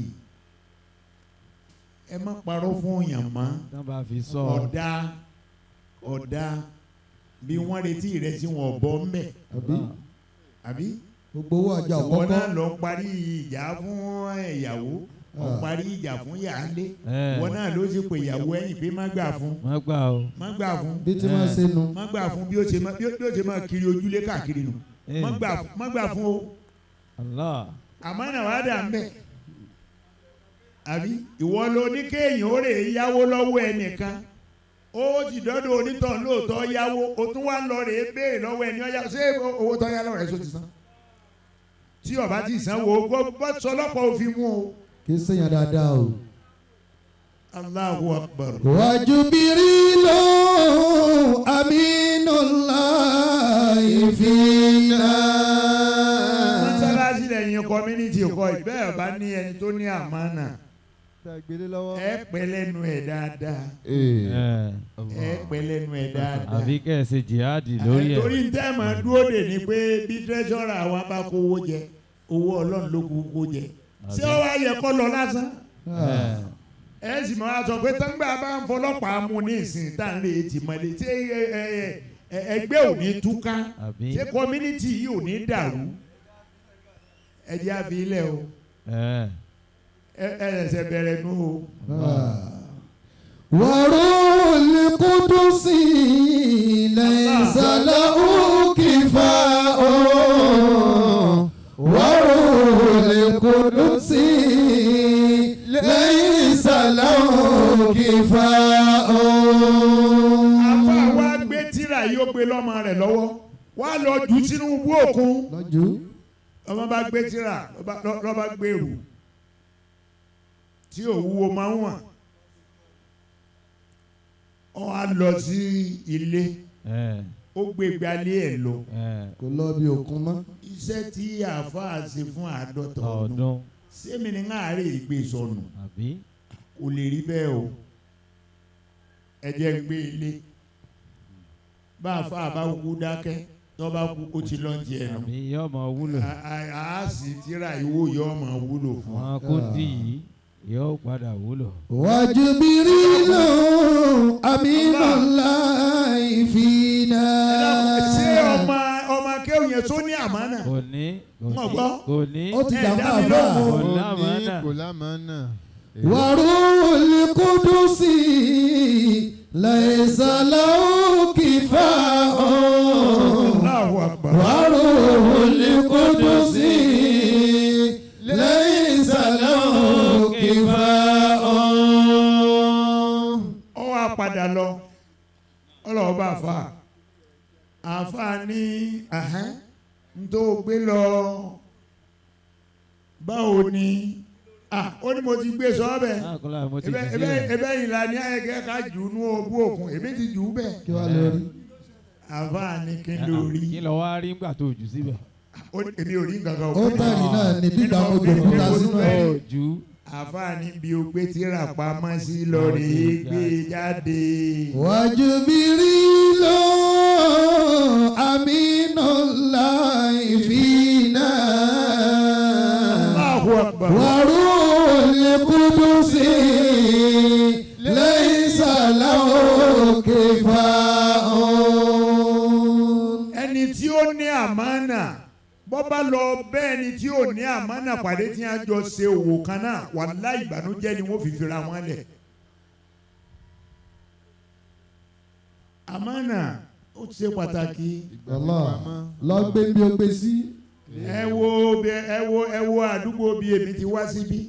Speaker 5: ẹ má parọ́ fún yàn mọ́.
Speaker 1: Tán bá fi sọ.
Speaker 5: Ọ̀dà ọ̀dà bí wọ́n retí rẹ tí wọ́n bọ́ mbẹ́. Àbí
Speaker 4: gbogbo owó àjà
Speaker 5: ìwọ
Speaker 4: ọ̀kọ́kọ́.
Speaker 5: Náà lọ parí ìjà fún ìyàwó, ọ parí ìjà fún yàálé, ìwọ náà ló sì pè ìyàwó ẹ̀yìn pé má gbà fún.
Speaker 1: Má gbà o.
Speaker 5: Má gbà fún.
Speaker 4: Bí tí wọ́n ṣe nu.
Speaker 5: Má gbà fún, bí ó ṣe má bí ó ṣe máa kiri ojúlé káàkiri nù. Má gbà fún, má gbà fún o.
Speaker 1: Allah.
Speaker 5: Àmọ́ náà wàá dà mbẹ́. Àbí ìwọ ló ní kéèyàn ó rè é yáwó lọ́wọ́ ẹnìkan, ó ti dọ́dọ̀ onítọ̀ lóòótọ́ yáwó, o tún wá lọ rè é béèrè lọ́wọ́ ẹni ọ̀yá, ṣé owó tó yá lọ́wọ́ rẹ̀ sọ ti san? Tí ó bá ti sanwó, gbọ́ sọlọ́pàá òfin mú o.
Speaker 4: Kì í ṣèyàn dáadáa o.
Speaker 5: Allahu Akbar.
Speaker 4: Wajibirilu aminullahi fina.
Speaker 5: Mọ́sálásí lẹ́yìn community kọ́ ìbẹ́ẹ̀ bá ní ẹni tó ní àmánà, ẹ pẹ́ lẹ́nu ẹ̀ dáadáa, ẹ pẹ́ lẹ́nu ẹ̀ dáadáa.
Speaker 1: Àbí kẹ́ ẹ ṣe jihadi lórí ẹ̀.
Speaker 5: Torí tẹ́ ẹ máa dúró dè ní pé bí tírẹ́sọ̀rà wa bá kówó jẹ, owó Ọlọ́run ló kú kó jẹ, ṣé ó wá yẹ kó lọ lásán? Ẹ sì máa sọ pé tọ́ngbà bá ń fọlọ́pàá mú ní ìsìn tá à ń lè tì mọ́lẹ̀, ṣé ẹgbẹ́ ò ní túká? Ṣé community yìí ò ní dàrú? Ẹ jẹ́ àfi ilẹ̀ o, ẹ ẹsẹ̀ bẹ̀rẹ̀ nù o.
Speaker 4: Warul Qudusi laysa lahu kifa'un. Warul Qudusi laysa lahu kifa'un.
Speaker 5: Àfa wa gbé tírà yóò gbé lọ́mọ rẹ̀ lọ́wọ́, wá lọ jù sínú ibú òkun. Ọmọ bá gbé tírà lọ́ba gbèrú tí òwúwo máa ń wà, ọ á lọ sí ilé, ó gbé gbalé ẹ̀ lọ.
Speaker 4: Kò lọ bí òkun mọ́.
Speaker 5: Iṣẹ́ tí àáfàá ṣe fún 50 ọdún, sẹ́mi ni ńláàárẹ̀ ìgbé sọnù, kò lè rí bẹ́ẹ̀ o. Ẹ jẹ́ gbé ilé, bá àáfàá bá kú dákẹ́, tó bá kú ó ti lọ́ọ́ jẹ ẹnu.
Speaker 1: Àbí yóò máa wúlò.
Speaker 5: A sì tíra ìwò yóò máa wúlò fún.
Speaker 1: Wọn kò dì í yóò padà wúlò.
Speaker 4: Wajibirilu aminullahi fina.
Speaker 5: Ṣé ọmọ akéwì yẹn yẹn tó ní àmánà.
Speaker 1: Kò ní.
Speaker 5: Mo gbọ́.
Speaker 1: Kò ní.
Speaker 4: Ó ti
Speaker 5: Ẹ
Speaker 4: jàmbá
Speaker 5: dá mi
Speaker 4: àfà.
Speaker 5: lóhùn.
Speaker 1: Kò
Speaker 6: Ó ní
Speaker 1: lámàánà.
Speaker 6: kò lámàánà.
Speaker 3: وروح القدس ليس له كفاء
Speaker 5: Allahu Akbar.
Speaker 3: وروح القدس ليس له كفاء
Speaker 5: Ó wá padà lọ ọlọ́wọ́ bá fa àfa ní ahán n tó gbé lọ báwo ni ah ó ní mo ti gbé sọ bẹ́ẹ̀
Speaker 1: Àkọlà mo ti
Speaker 5: ebe
Speaker 1: jù
Speaker 5: ebe
Speaker 1: sílẹ̀.
Speaker 5: ebe yìí la ní ayẹkẹ ká jù ú nú ogún òkun èmi ti jù ú bẹ́ẹ̀
Speaker 4: Kí wàá lórí.
Speaker 5: àfa ní kí n lórí
Speaker 1: Kí lọ wá rí ńgbà tó jù síbẹ̀.
Speaker 5: Ó ní èmi ò rí nǹkan kan
Speaker 4: Ó tẹ̀rì náà ní bígbà mo jòkúta sínú ẹ̀.
Speaker 1: Ó jù.
Speaker 5: Àfa ní bí o gbé tíra pamọ́ sí lórí gbé jáde.
Speaker 3: وجبريل أمين الله فينا
Speaker 5: Allahu Akbar.
Speaker 3: وروح القدس ليس له كفاء
Speaker 5: Ẹni tí ó ní àmánà bọ́ bá lọ bẹ́ẹ̀ ni tí ò ní àmánà pàdé tí a jọ ṣe òwò kan náà wàláhì ìbànújẹ́ ni wọ́n fi fira wọn lẹ̀. Àmánà ó ṣe pàtàkì.
Speaker 6: Ìgbà
Speaker 4: Allah
Speaker 6: fipamọ́.
Speaker 4: lọ gbé bí o gbé sí.
Speaker 5: Ẹ wo ẹ wo ẹ wo àdúgbò bí èmi ti wá síbí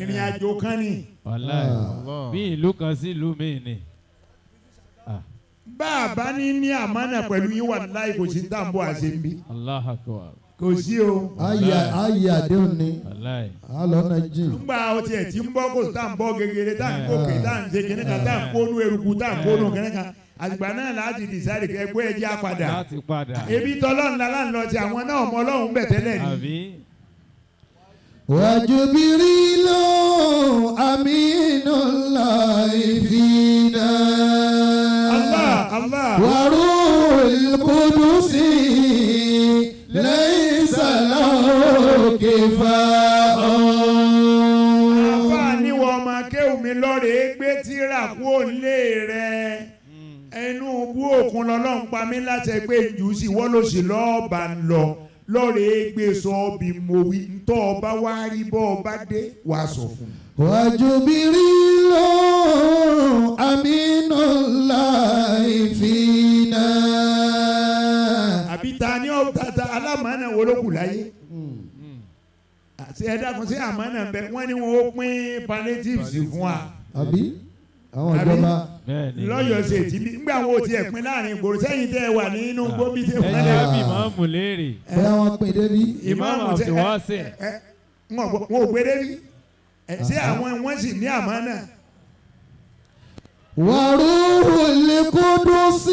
Speaker 5: ìrìn àjò kan ni.
Speaker 1: Wàláì.
Speaker 6: Allah.
Speaker 1: Bí ìlú kan sí ìlú míì ni.
Speaker 5: Bá a bá ní ní àmánà pẹ̀lú yín wàláhì kò sí tàǹbọ̀ àṣẹ ń bí.
Speaker 1: Allahu Akbar.
Speaker 5: Kò sí o.
Speaker 4: Ayé àdéhùn ni.
Speaker 1: Wàláì.
Speaker 4: A lọ náà jìn.
Speaker 5: Ngba o tiẹ̀ ti ń bọ́ kó tá ń bọ́ gegere tá ń gòkè tá ń ṣe kíní kan tá ń kónú eruku tá ń kónú kíní kan àtìgbà náà láti dìsáìdì kẹ ẹgbẹ́ ẹjẹ́ àpàdà
Speaker 1: Láti padà.
Speaker 5: ebi tọ́lọ́run la láń lọ ti àwọn náà ọmọ ọlọ́run bẹ̀ tẹ́lẹ̀ ni.
Speaker 1: Àbí.
Speaker 3: وجبريل أمين الله فينا
Speaker 5: Allah Allah
Speaker 3: وروح القدس ليس له كفاء
Speaker 5: Àfáà ní wọ́n ọmọ akéwù mi lọ́rẹ̀ẹ́ gbé tíra kú òǹlé rẹ̀ ẹnu bú òkun lọ́lọ́run pa mí láti ẹgbẹ́ jù sí wọ́n ló sì lọ́ọ̀bà ń lọ lọ́rẹ̀ẹ́ gbé sọ bí mo wí ntọ́ ọba wá rí bọ́ ọba dé wàá sọ fún mi.
Speaker 3: وجبريل أمين الله فينا
Speaker 5: Àbí ta ni ó ta alámàánà wo ló kù láyé àti ẹ dákun sí àmánà ń bẹ wọ́n ní wọn ó pín palliatives fún wa
Speaker 4: Àbí àwọn
Speaker 5: Àbí?
Speaker 4: ìjọba.
Speaker 1: Bẹ́ẹ̀ni.
Speaker 5: Lọ́yọ̀ọ́ ṣe ti bí ńgbà wọn ò tiẹ̀ pín láàrin ìgboro sẹ́yìn tẹ́ ẹ wà nínú gbóbi tẹ́
Speaker 1: Ẹ
Speaker 5: wọ́n
Speaker 1: jẹ́
Speaker 5: lẹ́
Speaker 1: bí ìmáàmù léèrè.
Speaker 4: Bóyá wọ́n pín débi.
Speaker 1: Ìmáàmù
Speaker 5: tẹ-
Speaker 1: Abdulwasi.
Speaker 5: ẹ wọn ò gbé débi ẹ ṣé àwọn wọn sì ní àmánà
Speaker 3: وروح القدس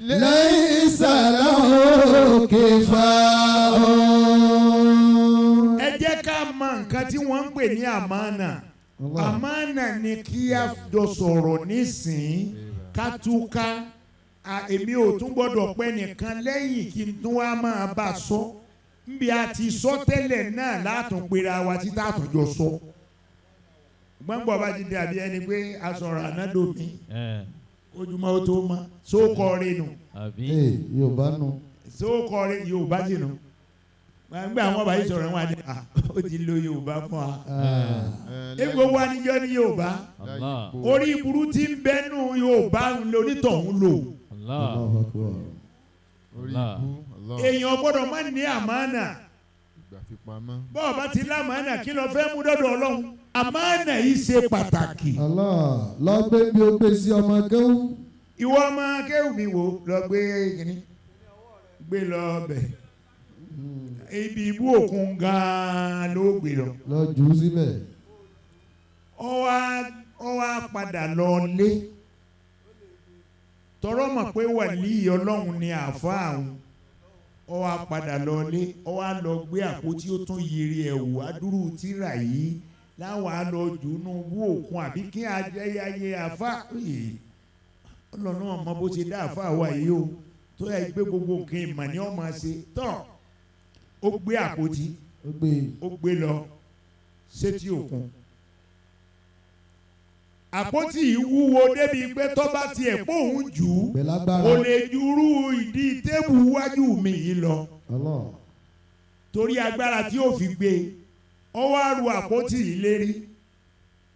Speaker 3: ليس له كفاء
Speaker 5: Ẹ jẹ́ ká mọ nǹkan tí wọ́n ń pè ní àmánà. Àmánà ni kí a jọ sọ̀rọ̀ nísìnyí ká túká. Èmi ò tún gbọ́dọ̀ pẹ́ nìkan lẹ́yìn kí n tún wá máa bá a sọ nbí a ti sọ tẹ́lẹ̀ náà látún pera wa títà àtúnjọ sọ gbọ́ngbọ́n bá ti dàbí ẹni pé a sọ̀rọ̀ ànádòmí ojúmọ́ ó tó mọ́ sókọrin nù.
Speaker 1: Àbí.
Speaker 4: Ee Yorùbá nù.
Speaker 5: Sókọrin Yorùbá sì nù gbàgbé àwọn bàbá yìí sọ̀rọ̀ wọn àti ó ti lo Yorùbá fún wa. Egbò wa níjọ́ ní Yorùbá.
Speaker 1: Allah.
Speaker 5: Orí burú tí ń bẹ́nu Yorùbá ń lo onítọ̀hún lò.
Speaker 1: Allah.
Speaker 4: Allahu Akbar.
Speaker 6: Orí ibú. Allah.
Speaker 5: Èèyàn gbọ́dọ̀ má ní àmánà.
Speaker 6: Ìgbà fipamọ́.
Speaker 5: Bọ́ọ̀ bá ti lámàánà kí ló fẹ́ mú dọ́dọ̀ Ọlọ́run. Àmánà yìí ṣe pàtàkì.
Speaker 4: Allah lọ gbé bí o gbé sí ọmọ kéwú.
Speaker 5: Ìwọ ọmọ akéwì mi wò lọ gbé kínní gbé lọ bẹ̀. Ibi ibú òkun gan-an ló gbé lọ.
Speaker 4: Lọ jù ú síbẹ̀.
Speaker 5: Ó wá padà lọ lé. Tọrọ mọ̀ pé wàlíì Ọlọ́run ni àáfàá àwọn. Ó wá padà lọ lé. Ó wá lọ gbé àpótí ó tún yiri ẹ̀wù adúrú tírà yìí láwọn á lọ jù ú nú bú òkun àbí kí ajẹyẹyẹ àáfàá yìí. Ọlọ́run ọmọ bó ṣe dá àáfàá wa yìí o tó yẹ gbé gbogbo nǹkan ìmọ̀ ni ó máa ṣe tọ́. Ó gbé àpótí
Speaker 4: Ó gbé
Speaker 5: ó gbé lọ sétí òkun. Àpótí yìí wúwo débi pé tó bá tiẹ̀ pòun jù ú,
Speaker 4: Pẹ̀lú agbára.
Speaker 5: kò lè jurú ìdí tébù wájú mi yìí lọ.
Speaker 4: Allah.
Speaker 5: Torí agbára tí ó fi gbé e, ó wá ru àpótí yìí lérí,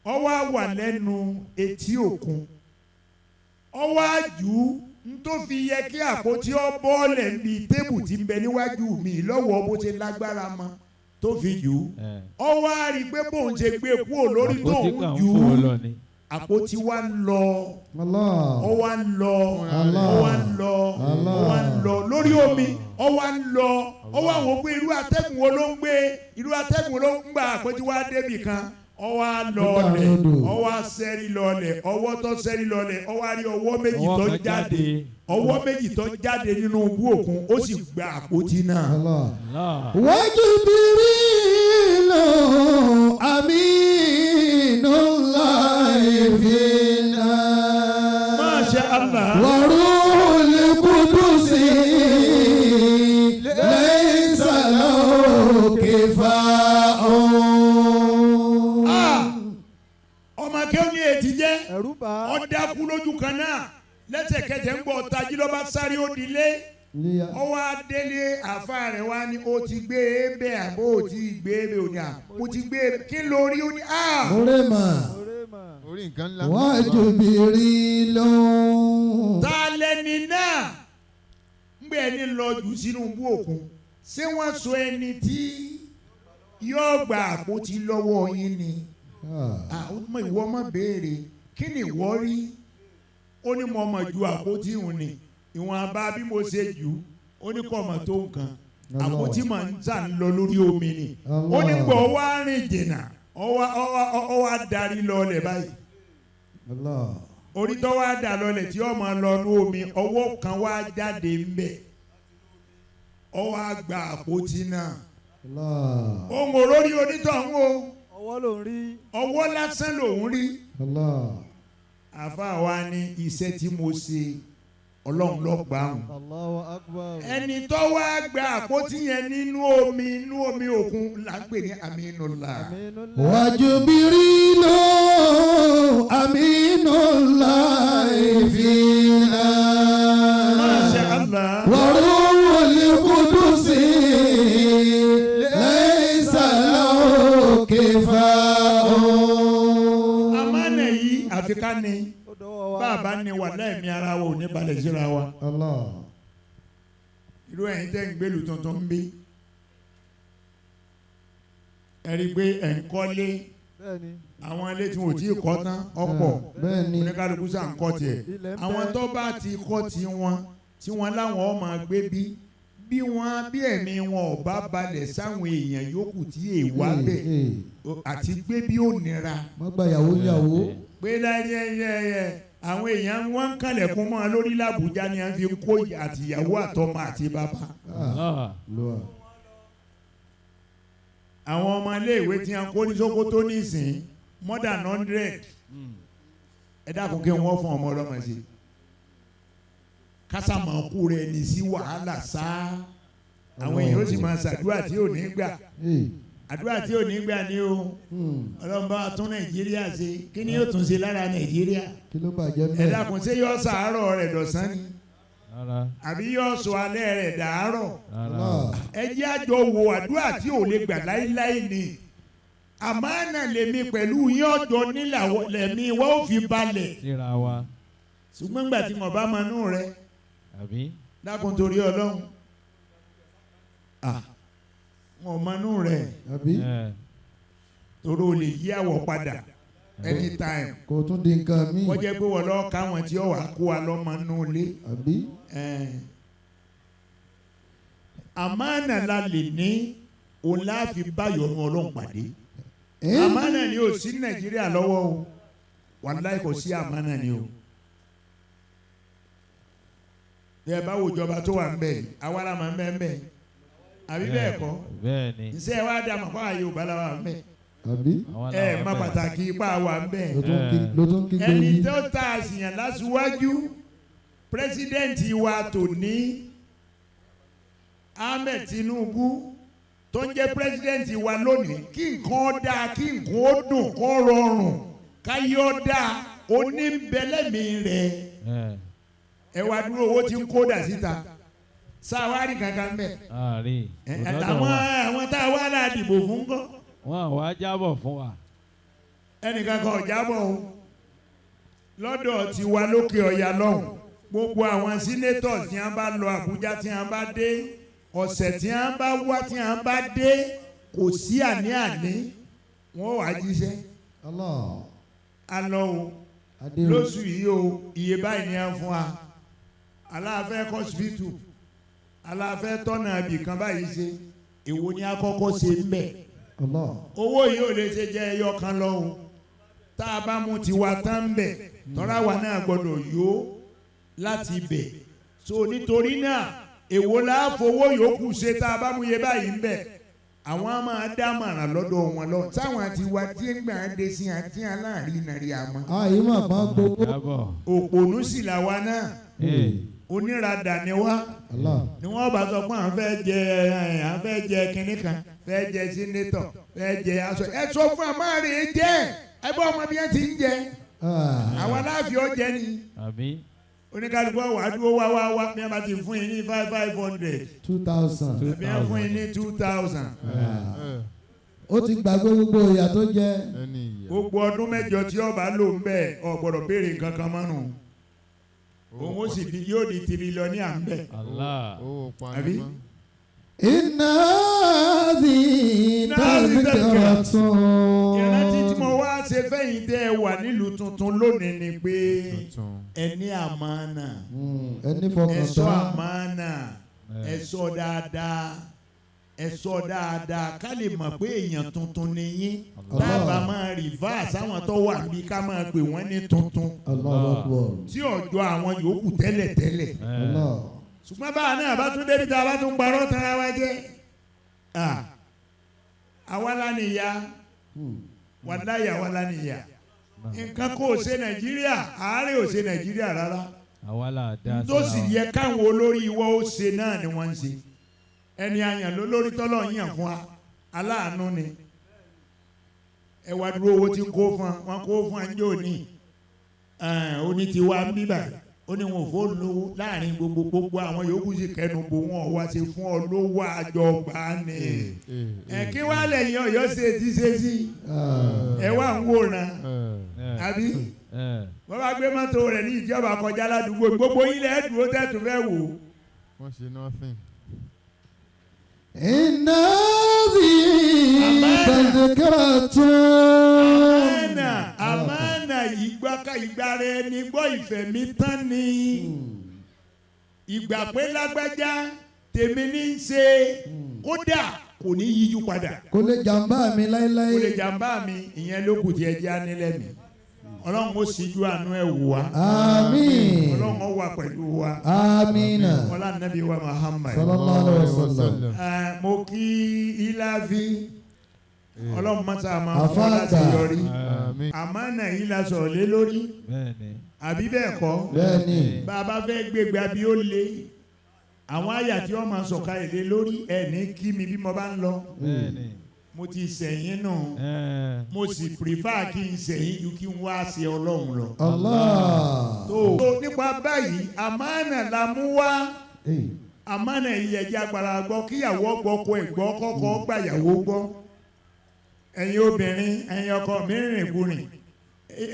Speaker 5: ó wá wà lẹ́nu etí òkun, ó wá jù ú n tó fi yẹ kí àpótí ó bọ́ọ̀lẹ̀ níbi tébù tí ń bẹ níwájú mi lọ́wọ́ bó ṣe lágbára mọ́ tó fi jù ú. Ó wá rí i pé bóun ṣe gbé kúrò lórí
Speaker 1: Àpótí
Speaker 5: tóun
Speaker 1: kan ń
Speaker 5: jù
Speaker 1: fò
Speaker 5: ú,
Speaker 1: lọ ni.
Speaker 5: àpótí wá ń lọ,
Speaker 4: Allah.
Speaker 5: ó wá ń lọ,
Speaker 4: Allah.
Speaker 5: ó wá ń lọ, ó wá ń lọ lórí omi, ó wá ń lọ, ó wá wò pé irú atẹ́gùn wo ló ń gbé, irú atẹ́gùn wo ló ń gbà. Àpótí wá débì kan, ó wá lọlẹ̀, ó wá sẹ́rí lọlẹ̀, ọwọ́ tó sẹ́rí lọlẹ̀, ó wá rí ọwọ́ méjì
Speaker 1: Ọwọ́
Speaker 5: tó
Speaker 1: kan
Speaker 5: jáde,
Speaker 1: jáde.
Speaker 5: ọwọ́ méjì tó jáde nínú ibú òkun, ó sì gba àpótí náà.
Speaker 4: Allah.
Speaker 1: Allah.
Speaker 3: وجبريل أمين الله فينا
Speaker 5: Masha Allah.
Speaker 3: وروح القدس ليس له كفاء.
Speaker 5: Ah! Ọmọ akéwòn ní ètí jẹ́.
Speaker 2: Ẹ̀rù bà á.
Speaker 5: Ó dákú lójú kan náà lẹ́sẹ̀kẹsẹ̀ ń gbọ́ tají lọ́ba sáré ó dilé.
Speaker 4: Léyà.
Speaker 5: Ó wá délé, àfa rẹ̀ wá ní ó ti gbé e bẹ́ẹ̀ àbó ó ti gbé e bẹ́ẹ̀? Ó ní à mo ti gbé e. Kí ló rí? Ó ní à.
Speaker 4: Murema.
Speaker 2: Ọ̀rẹ́ mà.
Speaker 6: Orí nǹkan ńlá.
Speaker 3: وجبريل
Speaker 5: Ta lẹni náà ń gbé ẹni lọ jù sínú ibú òkun? Ṣé wọ́n sọ ẹni tí yóò gba àpótí lọ́wọ́ yín ni?
Speaker 4: Ah.
Speaker 5: Ọmọ ìwọ má béèrè kí ni ìwọ rí. Ó ní mo mọ̀ ju àpótí ìhùn ni, ìwọ̀n abá bí mo ṣe jù ú. Ó ní kò mọ̀ tó nǹkan, àpótí mà ń tà ń lọ lórí omi ni. Ó ní gbọ́ wá rìn jìnnà, ó wá darí lọlẹ̀ báyìí.
Speaker 4: Allah.
Speaker 5: Orí tó wá dà lọlẹ̀ tí ó máa lọ ní omi, ọwọ́ kan wá jáde ńbẹ̀, ó wá gba àpótí náà.
Speaker 4: Allah.
Speaker 5: Òun ò rórí onítọ̀hún o.
Speaker 2: Ọwọ́ ló ń rí.
Speaker 5: Ọwọ́ lásán lòún rí.
Speaker 4: Allah.
Speaker 5: Àfa wa ní iṣẹ́ tí mo ṣe, Ọlọ́run ló gbà hùn.
Speaker 2: Allahu Akbar.
Speaker 5: Ẹni tó wá gba àpótí yẹn nínú omi, inú omi òkun, là ń pè ní Aminullah.
Speaker 2: Aminullah.
Speaker 3: وجبريل أمين الله فينا
Speaker 5: Masha Allah.
Speaker 3: وروح القدس ليس له كفاء.
Speaker 5: Àmánà yìí àfi ká ní.
Speaker 2: Ó dọwọ́ wa.
Speaker 5: Bàbá ni wà lẹ́ẹ̀mí ara wa ò ní balẹ̀ síra wa.
Speaker 4: Allah.
Speaker 5: Irú ẹ̀yin tẹ́ ń gbèlú tuntun ń bí, ẹ rí i pé ẹ̀ ń kọ́lé.
Speaker 2: Bẹ́ẹ̀ni.
Speaker 5: Àwọn ilé tí wọn ò tí ì kọ́ tán ọ̀pọ̀.
Speaker 4: Bẹ́ẹ̀ni.
Speaker 5: Oníkálukú sà ń kọ́ tiẹ̀.
Speaker 2: Ilẹ̀ ń bẹ.
Speaker 5: Àwọn tó bá ti kọ́ tiwọn tí wọ́n láwọn ọmọ gbé bí bí wọ́n bí ẹ̀mí wọn ò bá balẹ̀ sáwọn èèyàn yòókù tí èèwà bẹ̀ àti gbé bí ó nira.
Speaker 4: Má gba ìyàwó níyàwó.
Speaker 5: Pé láyé ẹ ẹ àwọn èèyàn wọn ń kàlẹ̀kùn mọ́ lórí làbújá ni wọ́n fi kó àtìyàwó àtọmọ àti bàbá.
Speaker 1: Allah.
Speaker 4: Lọ́wọ́.
Speaker 5: Àwọn ọmọ iléèwé tí wọ́n kó ní Sókótó nísìn more than 100. Ẹ dákun, kí wọ́n fún ọmọ ọlọ́mọ sí kásámọ̀kú rẹ̀ ní sí wàhálà sáá, àwọn èèyàn ó sì máa ṣàdúrà tí ò ní gbà. Àdúrà tí ò ní gbà ni o. Ọlọ́run bá wa tún Nàìjíríà ṣe. Kí ni yóò tún ṣe lára Nàìjíríà?
Speaker 4: Kí ló bàjẹ́
Speaker 5: Ẹ
Speaker 4: mẹ́?
Speaker 5: dákun, ṣé yóò sàárọ̀ rẹ̀ dọ̀sán ni?
Speaker 1: Rárá.
Speaker 5: Àbí yóò sọ alẹ́ rẹ̀ dàárọ̀?
Speaker 1: Rárá.
Speaker 4: Allah.
Speaker 5: Ẹ jẹ́ àjọ wo àdúrà tí ò lè gbà láíláí ni. Àmánà lèmi pẹ̀lú yín ọjọ́ nílà lẹ̀mí wọ́n ò fi balẹ̀.
Speaker 1: Síra wa.
Speaker 5: Ṣùgbọ́n gbà tí mo bá mọ inú rẹ,
Speaker 1: Àbí?
Speaker 5: dákun, torí Ọlọ́run, ah, wọn mọ inú rẹ.
Speaker 4: Àbí?
Speaker 1: Ẹ.
Speaker 5: Torí o lè yí àwọ̀ padà anytime.
Speaker 4: Kò tún di nǹkan míì.
Speaker 5: Kó jẹ́ pé wọ́n lọ́ọ́ káwọn tí ó wà kó wa lọ́mọ nú ilé.
Speaker 4: Àbí?
Speaker 5: Ẹn. Àmánà la lè ní òun láàfin báyọ̀ ọ̀run Ọlọ́run pàdé. Àmánà ni ò sí Nàìjíríà lọ́wọ́ o, wàláì kò sí àmánà ni o. Bí ẹ bá wo ìjọba tó wà ń bẹ̀ yìí, àwa la máa ń bẹ̀ ń bẹ̀, àbí bẹ́ẹ̀ kọ́?
Speaker 1: Bẹ́ẹ̀ ni.
Speaker 5: Ǹṣe ẹ wá dá mọ̀ fún ààyè òbá la wà ń bẹ̀?
Speaker 4: Àbí?
Speaker 1: Àwọn
Speaker 5: Ẹ
Speaker 1: làwọn
Speaker 5: má
Speaker 1: bẹ̀.
Speaker 5: pàtàkì ipá wà ń bẹ̀.
Speaker 4: Ló tún kígbe
Speaker 5: Ẹni
Speaker 4: yìí.
Speaker 5: tó ta àṣìyàn lásìwájú, president wa tòní, Ahmed Tinubu, tó ń jẹ́ president wa lónìí, kí nǹkan ó dáa, kí nǹkan ó dùn, kó rọrùn, káyé ó dáa. Oníbẹ̀lẹ́mì rẹ̀ ẹ wá dúró owó tí ń kó dà síta sáwárì kankan bẹ̀.
Speaker 1: Àárín.
Speaker 5: Àwọn àwọn tá a wá là dìbò fún kọ́.
Speaker 1: Wọ́n wá jábọ̀ fún wa.
Speaker 5: Ẹnìkan kan ò jábọ̀ o. Lọ́dọ̀ tiwa lókè ọ̀yà lọ́hùn. Gbogbo àwọn senators tí wọ́n bá lọ Àbújá tí wọ́n bá dé ọ̀sẹ̀ tí wọ́n bá wá tí wọ́n bá dé kò sí àní-àní wọ́n wá jíṣẹ́.
Speaker 4: Allah.
Speaker 5: A lọ o
Speaker 4: Adé o.
Speaker 5: lóṣù yìí o iye báyìí ni a fún wa aláàfẹ́ kọ́sibítù aláàfẹ́ tọ́nà ibìkan báyìí ṣe èwo ni a kọ́kọ́ ṣe ń bẹ̀.
Speaker 4: Allah.
Speaker 5: Owó yìí ò lè ṣe jẹ́ ẹyọ kan lọ o tá a bá mú tiwa tán ń bẹ̀ tọ́ra wa náà gbọ́dọ̀ yó láti bẹ̀ so nítorí náà èwo la fowó yòókù ṣe tá a bá mú iye báyìí ń bẹ̀ àwọn á máa dá màrán lọ́dọ̀ wọn lọ táwọn àti wa tí ń gbà dé sí àti aláàrí nàrí àmọ́.
Speaker 4: Àyè mà máa gbowó.
Speaker 1: Jábọ̀.
Speaker 5: Òpònú sì làwa náà oníradà ni wá
Speaker 4: Allah.
Speaker 5: ni wọ́n bá sọ pé à ń fẹ́ jẹ à ń fẹ́ jẹ kinní kan fẹ́ jẹ sínétọ̀ fẹ́ jẹ aṣọ ẹ sọ fún àmọ́ rẹ̀ jẹ́ ẹ bá ọmọ bí wọ́n ti ń jẹ àwọn aláàfin ọjẹ ni
Speaker 1: Àbí.
Speaker 5: oníkálukú wà á dúró wá wá wá bí wọ́n bá ti fún yín ní 500
Speaker 4: 2,000.
Speaker 5: bí wọ́n fún yín ní 2,000
Speaker 4: Ó ti gbàgbé gbogbo ìyà tó jẹ.
Speaker 6: Ẹni ìyà.
Speaker 5: Gbogbo ọdún mẹ́jọ tí ọba lò ń bẹ̀ ò gbọ́dọ̀ béèrè nǹkan kan mọ́nu òun ó sì di yóò di tirilọ́ní à ń bẹ̀.
Speaker 1: Allah.
Speaker 6: Owó
Speaker 5: Àbí?
Speaker 6: panimọ́.
Speaker 4: Inna hadhihi tadhkiratun.
Speaker 5: Ìrántí tí mo wá ṣe fẹ́yìn tẹ́ ẹ wà nílùú tuntun lónìí ni pé
Speaker 6: Tuntun.
Speaker 5: ẹ ní àmánà
Speaker 4: Ẹni
Speaker 5: ẹ
Speaker 4: fọkàn
Speaker 5: ṣọ́
Speaker 4: tán.
Speaker 5: àmánà ẹ ṣọ́ dáadáa ẹ ṣọ́ dáadáa ká lè mọ̀ pé èèyàn tuntun ni yín tábà máa rìvásì àwọn tó wà níbi ká máa pè wọ́n ní tuntun
Speaker 4: Allahu Akbar.
Speaker 5: tí ọ̀jọ́ àwọn yòókù tẹ́lẹ̀tẹ́lẹ̀
Speaker 4: Allah.
Speaker 5: ṣùgbọ́n báwa náà bá tún débi tá a bá tún parọ́ tara wa jẹ́ àwa la nìyá wàláyé àwa la nìyá nǹkan kò ṣe Nàìjíríà àárẹ̀ ò ṣe Nàìjíríà rárá
Speaker 1: Àwa là dá
Speaker 5: tó sì yẹ káwọn olórí ìwọ ó ṣe náà ni wọ́n ń ṣe ẹni àyàn lólórí tọ́lọ̀ yàn fún wa aláàánú ni ẹ wá dúró owó tí kó fún wa wọn kó fún wa ń jò ní oní tiwa ń bíbà ó ní wọn ò fóònù lówó láàrin gbogbo gbogbo àwọn yòókù sì kẹnu bò wọn wá ṣe fún ọ lówó àjọgbá ni ẹ kí wàá lẹ́yìn Ọ̀yọ́ ṣe ti ṣe sí ẹ wà ń wòran àbí wọ́n bá gbé mọ́tò rẹ̀ ní ìjọba kọjá ládùúgbò gbogbo ilẹ̀ dúró tẹ̀tù fẹ́ wò.
Speaker 6: Wọ́n ṣe nothing.
Speaker 4: Inna hadhihi tadhkiratun.
Speaker 5: Àmánà àmánà ìgbàka ìgbà rẹ ni gbọ́ ìfẹ́ mi tán ni ìgbà pé lágbájá tèmi ní í ṣe kódà kò ní yíjú padà.
Speaker 4: Kò lè jàǹbá mi láéláé.
Speaker 5: Kò lè jàǹbá mi ìyẹn ló kù tí ẹ jẹ́ anílẹ̀ mi. Ọlọ́run ó ṣíjú àánú ẹ̀ wò wá.
Speaker 4: Àmín.
Speaker 5: Ọlọ́run ó wà pẹ̀lú wa.
Speaker 4: Àmín.
Speaker 5: Ọlá nàbí wa Muhammad.
Speaker 4: Sallallahu alaihi wasallam.
Speaker 5: Mo kí Ilavi Ọlọ́run mọ́ta máa fún ọ láti yọrí. Àmánà yìí la sọ̀rọ̀ lé lórí. Àbí bẹ́ẹ̀ kọ́.
Speaker 4: Bẹ́ẹ̀ni.
Speaker 5: Bàbá fẹ́ gbégbá bí ó le. Àwọn àyà tí wọ́n máa sọ̀ka èlé lórí ẹ̀ ní kí mi bí mo bá ń lọ. Mo ti sẹ̀yìn nù. Mo sì prefer kí n sẹ̀yìn ju kí n wá ṣe Ọlọ́run lọ.
Speaker 4: Allah.
Speaker 5: Tó nípa báyìí àmánà la mú wá. Àmánà yìí ẹ̀jẹ̀ agbára gbọ́ kíyàwó gbọ́ kó ẹ̀ gbọ́ kọ́kọ́ gbàyàwó gbọ́. Ẹ̀yin obìnrin ẹ̀yin ọkọ mi rìnrìnkúrìn.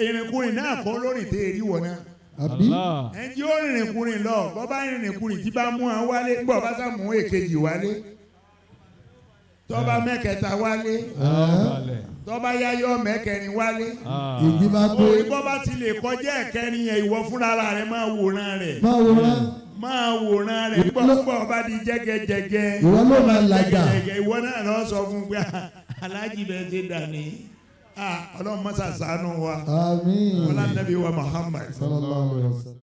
Speaker 5: Ìrìnkúrìn náà kọ́ lórí tẹ́ èrí wọ̀ náà.
Speaker 4: Àbí?
Speaker 5: Ẹnjí ó rìnrìnkúrìn lọ bọ́ bá rìnrìnkúrìn tí bá mú ọ wálé gbọ́ bá sá mú èkejì wálé. Tọ́ba mẹ́kẹta wálé. Tọ́ba yáyọ mẹ́kẹrin wálé.
Speaker 4: Ìgbín bá pé.
Speaker 5: Orí bọ́ bá ti lè kọjá ẹ̀kẹrin yẹn ìwọ fúnra rẹ̀ máa wòran rẹ̀.
Speaker 4: Máa wòran.
Speaker 5: Máa wòran rẹ̀ gbọ́ bá di jẹ́gẹ́jẹ́gẹ́.
Speaker 4: Ìwọ ló máa làjà.
Speaker 5: Ìwọ náà lọ sọ fún pé aláàjì bẹ́ẹ̀ ṣe dà ní. Ọlọ́run mọ́sà ṣàánú wa.
Speaker 4: Àmín.
Speaker 5: Ọlá nàbí wa Muhammad.
Speaker 4: Sallallahu alaihi wasallam.